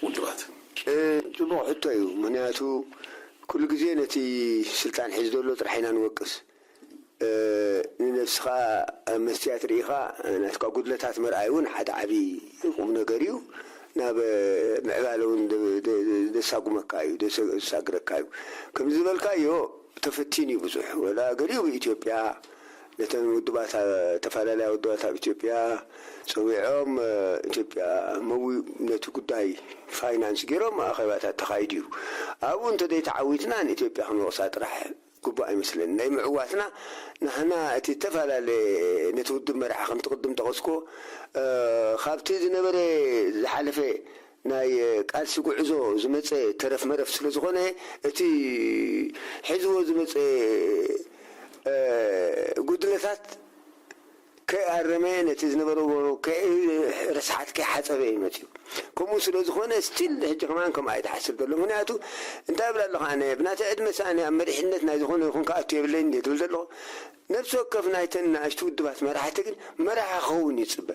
ውድባት ጽቡቕ ሕቶ እዩ። ምክንያቱ ኩሉ ግዜ ነቲ ስልጣን ሒዙ ዘሎ ጥራሕ ኢና ንወቅስ። ንነብስኻ መስትያት ርኢኻ ናትካ ጉድለታት ምርኣይ እውን ሓደ ዓቢ ቁም ነገር እዩ። ናብ ምዕባለ እውን ዘሳጉመካ እዩ፣ ዘሳግረካ እዩ። ከም ዝበልካዮ ተፈቲኑ እዩ ብዙሕ። ወላ ገሊኡ ብኢትዮጵያ ነተን ውድባት ተፈላለያ ውድባት ኣብ ኢትዮጵያ ፀዊዖም ኢትዮጵያ መዊ ነቲ ጉዳይ ፋይናንስ ገይሮም ኣኼባታት ተኻይዱ እዩ። ኣብኡ እንተዘይተዓዊትና ንኢትዮጵያ ክንወቕሳ ጥራሕ ግቡእ ኣይመስለኒ። ናይ ምዕዋትና ናህና እቲ ዝተፈላለየ ነቲ ውድብ መራሒ ከምቲ ቅድም ጠቐስኮ ካብቲ ዝነበረ ዝሓለፈ ናይ ቃልሲ ጉዕዞ ዝመፀ ተረፍ መረፍ ስለ ዝኾነ እቲ ሒዝዎ ዝመፀ ጉድለታት ከይኣረመ ነቲ ዝነበረ ረስሓት ከይሓፀበ እዩ መፅዩ። ከምኡ ስለ ዝኾነ ስቲል ሕጂ ከማን ከምኣ እዩ ዝሓስብ ዘሎ። ምክንያቱ እንታይ ይብል ኣለኹ ኣነ ብናተ ዕድመ ሰኣነ ኣብ መሪሕነት ናይ ዝኾነ ይኹን ክኣቱ የብለይን እንደ ትብል ዘለኹ ነብሲ ወከፍ ናይተን ንኣሽቱ ውድባት መራሕቲ ግን መራሒ ክኸውን ይፅበ።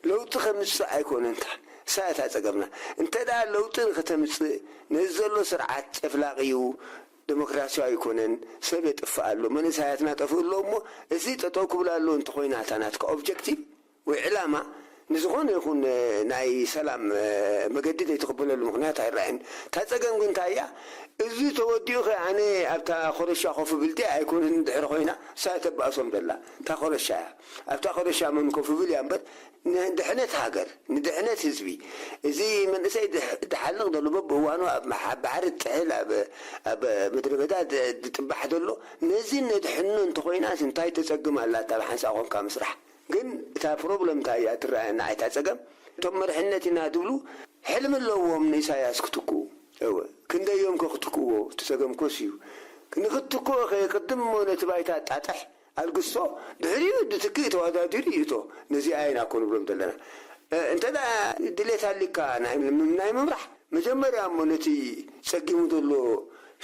ለውጢ ከምፅእ ኣይኮነን እታ እሳ እታ ፀገምና። እንተ ደኣ ለውጢ ንክተምፅእ ነዚ ዘሎ ስርዓት ጨፍላቕ እዩ፣ ደሞክራሲያዊ ኣይኮነን፣ ሰብ የጥፍእ ኣሎ፣ መንእሰያትና ጠፍኡ ኣሎ እሞ እዚ ጠጠው ክብል ኣሎ እንተኾይና እታ ናትካ ኦብጀክቲቭ ወይ ዕላማ ንዝኾነ ይኹን ናይ ሰላም መገዲ ዘይትቕበለሉ ምኽንያት ኣይረኣየን። እታ ጸገም ግን እንታይ እያ? እዚ ተወዲኡ ኸ ኣነ ኣብታ ኮረሻ ኮፍ ብል ድየ ኣይኮነን ድሕሪ ኮይና እሳ ተባእሶም ደላ እታ ኮረሻ እያ። ኣብታ ኮረሻ መን ኮፍ ብል እያ እምበር ንድሕነት ሃገር ንድሕነት ህዝቢ እዚ መንእሰይ ድሓልቕ ዘሎ በብእዋኑ ኣብ ባሕሪ ጥሕል ኣብ ምድረ በዳ ድጥባሕ ዘሎ ነዚ ነድሕኖ እንተኾይናስ እንታይ ተጸግም ኣላ እታ ብሓንሳእ ኮንካ ምስራሕ? ግን እታ ፕሮብለም እንታይ እያ ትረኣየና እታ ጸገም? እቶም መርሕነት ኢና ድብሉ ሕልሚ ኣለዎም ንኢሳያስ ክትክኡ። እወ ክንደይ እዮም ከ ክትክእዎ? እቲ ጸገም ኮስ እዩ። ንክትክኦ ከ ቅድም እሞ ነቲ ባይታ ኣጣጥሕ ኣልግስቶ ድሕሪኡ ድትክእ ተዋዳዲሩ ይእቶ። ነዚኣ ኢና እኮ ንብሎም ዘለና። እንተ ድሌት ኣሊካ ናይ ምምራሕ መጀመርያ እሞ ነቲ ጸጊሙ ዘሎ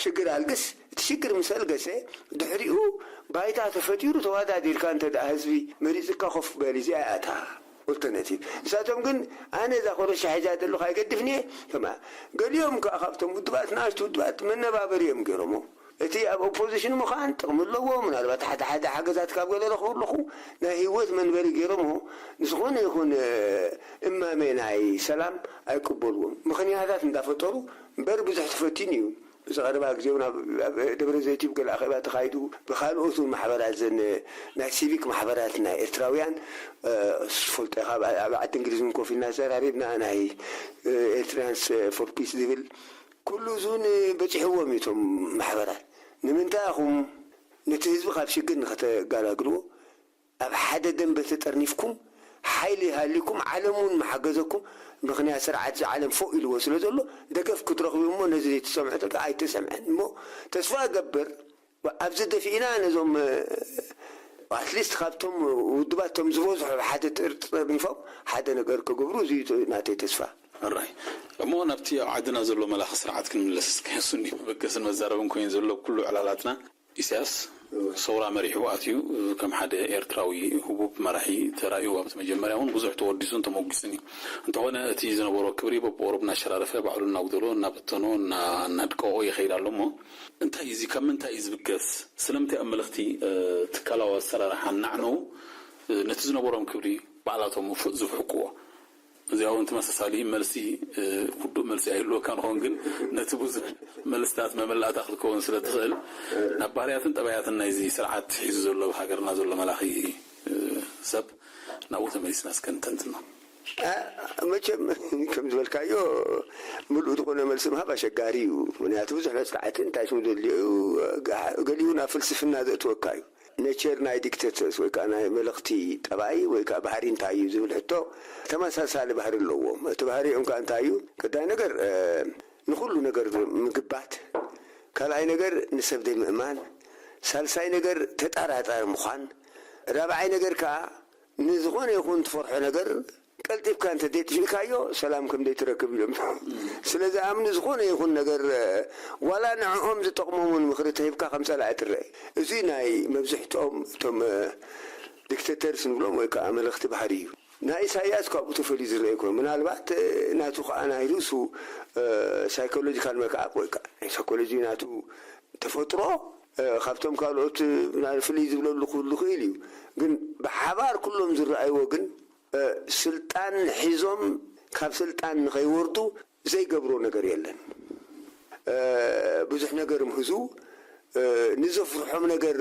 ሽግር ኣልግስ። እቲ ሽግር ምስ ኣልገሰ ድሕሪኡ ባይታ ተፈጢሩ ተዋዳዲርካ እንተ ደኣ ህዝቢ መሪጽካ ኮፍ በል። እዚኣ እያ እታ ኦልተርናቲቭ። ንሳቶም ግን ኣነ እዛ ኮረሻ ሒዛ ዘለኹ ኣይገድፍን እየ። ከማ ገሊኦም ከኣ ካብቶም ውድባት ንኣሽቱ ውድባት መነባበሪ እዮም ገይሮሞ። እቲ ኣብ ኦፖዚሽን ምዃን ጥቕሚ ኣለዎ። ምናልባት ሓደ ሓደ ሓገዛት ካብ ገለ ረኽቡ ኣለኹ ናይ ህይወት መንበሪ ገይሮሞ ንዝኾነ ይኹን እማመ ናይ ሰላም ኣይቅበልዎም። ምኽንያታት እንዳፈጠሩ እምበር ብዙሕ ተፈቲኑ እዩ። እዚ ቀረባ ግዜ እውን ኣብ ደብረ ዘይት ገለ ኣኼባ ተኻይዱ። ብካልኦት እውን ማሕበራት ዘን ናይ ሲቪክ ማሕበራት ናይ ኤርትራውያን ስፈልጦ ኢኻ ኣብ ዓዲ እንግሊዝ እውን ኮፍ ኢልና ዘራሪብና ናይ ኤርትራንስ ፎር ፒስ ዝብል ኩሉ እዚ እውን በፂሕዎም እዩ እቶም ማሕበራት። ንምንታይ ኢኹም ነቲ ህዝቢ ካብ ሽግር ንኸተጋላግልዎ ኣብ ሓደ ደንበ ተጠርኒፍኩም ሓይሊ ሃሊኩም ዓለም እውን መሓገዘኩም። ምኽንያት ስርዓት እዚ ዓለም ፎእ ኢልዎ ስለ ዘሎ ደገፍ ክትረኽቡ እሞ ነዚ ዘይተሰምዖ ተጋ ኣይተሰምዐን እሞ ተስፋ እገብር ኣብዚ ደፊእና ነዞም ኣትሊስት ካብቶም ውድባት ቶም ዝበዝሑ ሓደ ጥርጥርኒፎም ሓደ ነገር ክገብሩ እዚ ናተይ ተስፋ። ራይ እሞ ናብቲ ኣብ ዓድና ዘሎ መላኺ ስርዓት ክንምለስ እስኪ። እሱ እንዲ መበገስን መዛረብን ኮይኑ ዘሎ ኩሉ ዕላላትና ኢሳያስ ሰውራ መሪሑ ኣትዩ ከም ሓደ ኤርትራዊ ህቡብ መራሒ ተራእዩ ኣብቲ መጀመርያ እውን ብዙሕ ተወዲሱን ተመጉስን እዩ። እንተኾነ እቲ ዝነበሮ ክብሪ በብቆረብ እናሸራረፈ ባዕሉ እናጉደሎ እናበተኖ እናድቀቆ ይኸይድ ኣሎ እሞ እንታይ እዚ ካብ ምንታይ እዩ ዝብገስ? ስለምንታይ ኣብ መልእኽቲ ትካላዊ ኣሰራርሓ እናዕነው ነቲ ዝነበሮም ክብሪ ባዕላቶም ዝፍሕቅዎ? እዚኣ እውን ተመሳሳሊ መልሲ ውዱእ መልሲ ኣይህልወካን ኾን ግን ነቲ ብዙሕ መልስታት መመላእታ ክትከውን ስለ ትኽእል ናብ ባህርያትን ጠባያትን ናይዚ ስርዓት ሒዙ ዘሎ ሃገርና ዘሎ መላኺ ሰብ ናብኡ ተመሊስና እስከ ንተንትኖ። መቸም ከም ዝበልካዮ ምሉእ ዝኾነ መልሲ ምሃብ ኣሸጋሪ እዩ። ምክንያቱ ብዙሕ መፅናዕቲ እንታይ ስሙ ዘድልዮ እዩ። ገሊኡ ናብ ፍልስፍና ዘእትወካ እዩ። ኔቸር ናይ ዲክቴተርስ ወይ ከዓ ናይ መለኽቲ ጠባይ ወይ ከዓ ባህሪ እንታይ እዩ ዝብል ሕቶ ተመሳሳሊ ባህሪ ኣለዎም። እቲ ባህሪኦም ከዓ እንታይ እዩ? ቀዳይ ነገር ንኩሉ ነገር ምግባት፣ ካልኣይ ነገር ንሰብ ዘይምእማን፣ ሳልሳይ ነገር ተጣራጣሪ ምዃን፣ ራብዓይ ነገር ከዓ ንዝኾነ ይኹን ትፈርሖ ነገር ቀልጢፍካ እንተዘይጥፊእካዮ ሰላም ከም ዘይትረክብ እዮም ስለዝኣምኑ፣ ዝኾነ ይኹን ነገር ዋላ ንዕኦም ዝጠቕሞም እውን ምኽሪ ተሂብካ ከም ጸላኢ ትረአ። እዚ ናይ መብዝሕትኦም እቶም ዲክተተርስ ንብሎም ወይ ከዓ መለኽቲ ባህሪ እዩ። ናይ ኢሳያስ ካብኡ ተፈልዩ ዝረአ ይኮን። ምናልባት ናቱ ከዓ ናይ ርእሱ ሳይኮሎጂካል መክኣፕ ወይ ከዓ ናይ ሳይኮሎጂ ናቱ ተፈጥሮ ካብቶም ካልኦት ፍልይ ዝብለሉ ክህሉ ክእል እዩ። ግን ብሓባር ኩሎም ዝረኣይዎ ግን ስልጣን ሒዞም ካብ ስልጣን ንኸይወርዱ ዘይገብሮ ነገር የለን። ብዙሕ ነገር ምህዙ ንዘፍርሖም ነገር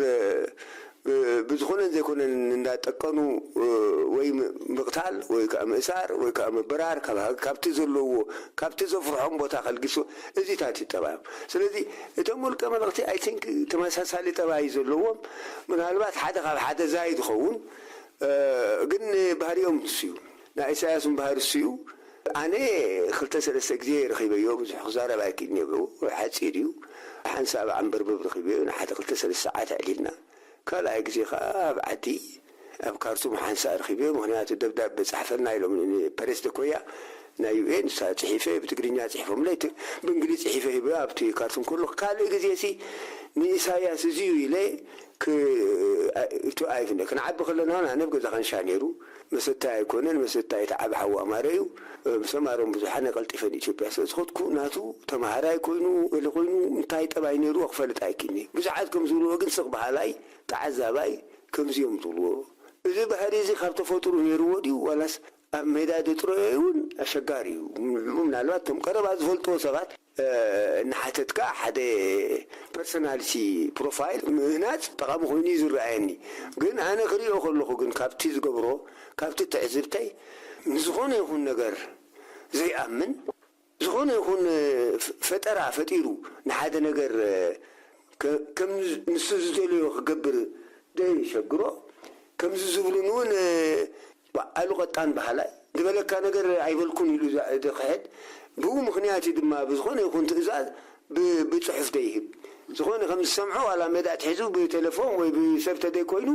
ብዝኾነን ዘይኮነን እንዳጠቀኑ ወይ ምቕታል ወይ ከዓ ምእሳር ወይ ከዓ ምብራር ካብቲ ዘለዎ ካብቲ ዘፍርሖም ቦታ ከልግሱ እዚታት ይጠባዮም። ስለዚ እቶም ውልቀ መለኽቲ ኣይ ቲንክ ተመሳሳሊ ጠባይ ዘለዎም ምናልባት ሓደ ካብ ሓደ ዛይድ ይኸውን ግን ባህሪኦም ንሱ እዩ። ናይ ኢሳያስ ባህሪ እሱ እዩ። ኣነ ክልተ ሰለስተ ግዜ ረኺበዮ ብዙሕ ክዛረብ ኣይክእልን እየ ብኡ ሓፂር እዩ። ሓንሳብ ዓንበርበብ ረኺበዮ ንሓደ ክልተ ሰለስተ ሰዓት ኣዕሊልና። ካልኣይ ግዜ ከዓ ኣብ ዓዲ ኣብ ካርቱም ሓንሳእ ረኺበዮ ምክንያቱ ደብዳብ በፃሕፈና ኢሎም ፕሬስ ደኮያ ናይ ዩኤን እሳ ፅሒፈ ብትግርኛ ፅሒፎምለይ ብእንግሊዝ ፅሒፈ ሂበዮ ኣብቲ ካርቱም ከሎ ካልእ ግዜ ሲ ንኢሳያስ እዚዩ ኢለ እቱ ኣይፍለ ክንዓቢ ከለና ኣነ ኣብ ገዛ ከንሻ ነይሩ መሰታይ ኣይኮነን መሰታይ እቲ ዓብ ሓዋ ማረ እዩ። ምስ ኣማሮም ብዙሓነ ቀልጢፈ ንኢትዮጵያ ስለ ዝኸድኩ ናቱ ተማሃራይ ኮይኑ ገለ ኮይኑ እንታይ ጠባይ ነይርዎ ክፈልጥ ኣይክእልኒ። ብዙሓት ከም ዝብልዎ ግን ስቕ በሃላይ ተዓዛባይ ከምዚኦም ዝብልዎ እዚ ባህሪ እዚ ካብ ተፈጥሩ ነይርዎ ድዩ ዋላስ ኣብ ሜዳ ድጥረዮ እውን ኣሸጋሪ እዩ። ምናልባት እቶም ቀረባ ዝፈልጥዎ ሰባት እናሓተትካ ሓደ ፐርሶናሊቲ ፕሮፋይል ምህናፅ ጠቓሚ ኮይኑ እዩ ዝረኣየኒ። ግን ኣነ ክሪኦ ከለኹ ግን ካብቲ ዝገብሮ ካብቲ ትዕዝብተይ ንዝኾነ ይኹን ነገር ዘይኣምን ዝኾነ ይኹን ፈጠራ ፈጢሩ ንሓደ ነገር ከም ንሱ ዝደለዮ ክገብር ዘይሸግሮ ከምዚ ዝብሉን እውን በዓሉ ቀጣን በሃላይ ዝበለካ ነገር ኣይበልኩን ኢሉ ዝክሕድ ብኡ ምክንያት እዩ ድማ ብዝኾነ ይኹን ትእዛዝ ብፅሑፍ ደይህብ ዝኾነ ከም ዝሰምዖ ዋላ ሜዳ ትሒዙ ብቴሌፎን ወይ ብሰብ ተደይ ኮይኑ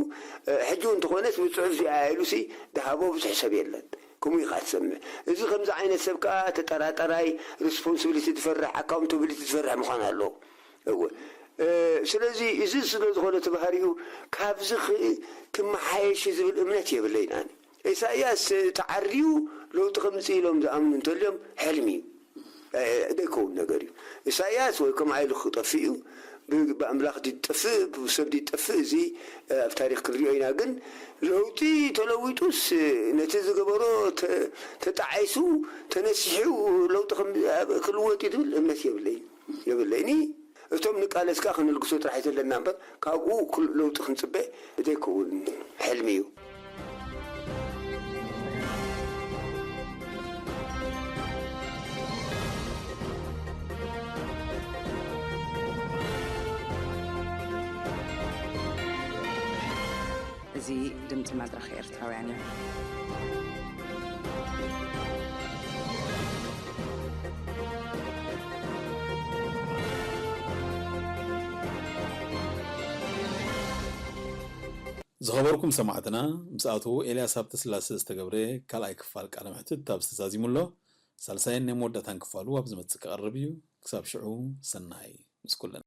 ሕጂ እውን ተኾነስ ብፅሑፍ ዚኣ ኢሉሲ ድሃቦ ብዙሕ ሰብ የለን። ከምኡ ኢኻ ትሰምዕ። እዚ ከምዚ ዓይነት ሰብ ከዓ ተጠራጠራይ ሪስፖንሲቢሊቲ ትፈርሕ ኣካውንታብሊቲ ትፈርሕ ምዃን ኣለዎ። እወ ስለዚ እዚ ስለ ዝኾነ እቲ ባህሪኡ ካብዚ ክመሓየሽ ዝብል እምነት የብለይን ኣነ። ኢሳያስ ተዓርዩ ለውጢ ከምፅእ ኢሎም ዝኣምኑ እንተልዮም ሕልሚ እዩ። ዘይከውን ነገር እዩ። ኢሳያስ ወይ ከም ዓይሉ ክጠፍእ እዩ ብኣምላኽ ድጠፍእ ብሰብ ድጠፍእ እዚ ኣብ ታሪክ ክንሪኦ ኢና። ግን ለውጢ ተለዊጡስ ነቲ ዝገበሮ ተጣዓይሱ ተነሲሑ ለውጢ ክልወጥ እዩ ትብል እምነት የብለይ የብለይኒ። እቶም ንቃለስ ከዓ ክንልግሶ ጥራሕ ዘለና እምበር ካብኡ ለውጢ ክንፅበ ዘይከውን ሕልሚ እዩ። እዚ ድምፂ መድረኽ ኤርትራውያን እዩ። ዝኸበርኩም ሰማዕትና፣ ምስ ኣቶ ኤልያስ ሃብተስላሰ ዝተገብረ ካልኣይ ክፋል ቃለ መሕትት ኣብዚ ተዛዚሙ ኣሎ። ሳልሳይን ናይ መወዳእታን ክፋሉ ኣብ ዝመጽእ ክቐርብ እዩ። ክሳብ ሽዑ ሰናይ ምስ ኩልና።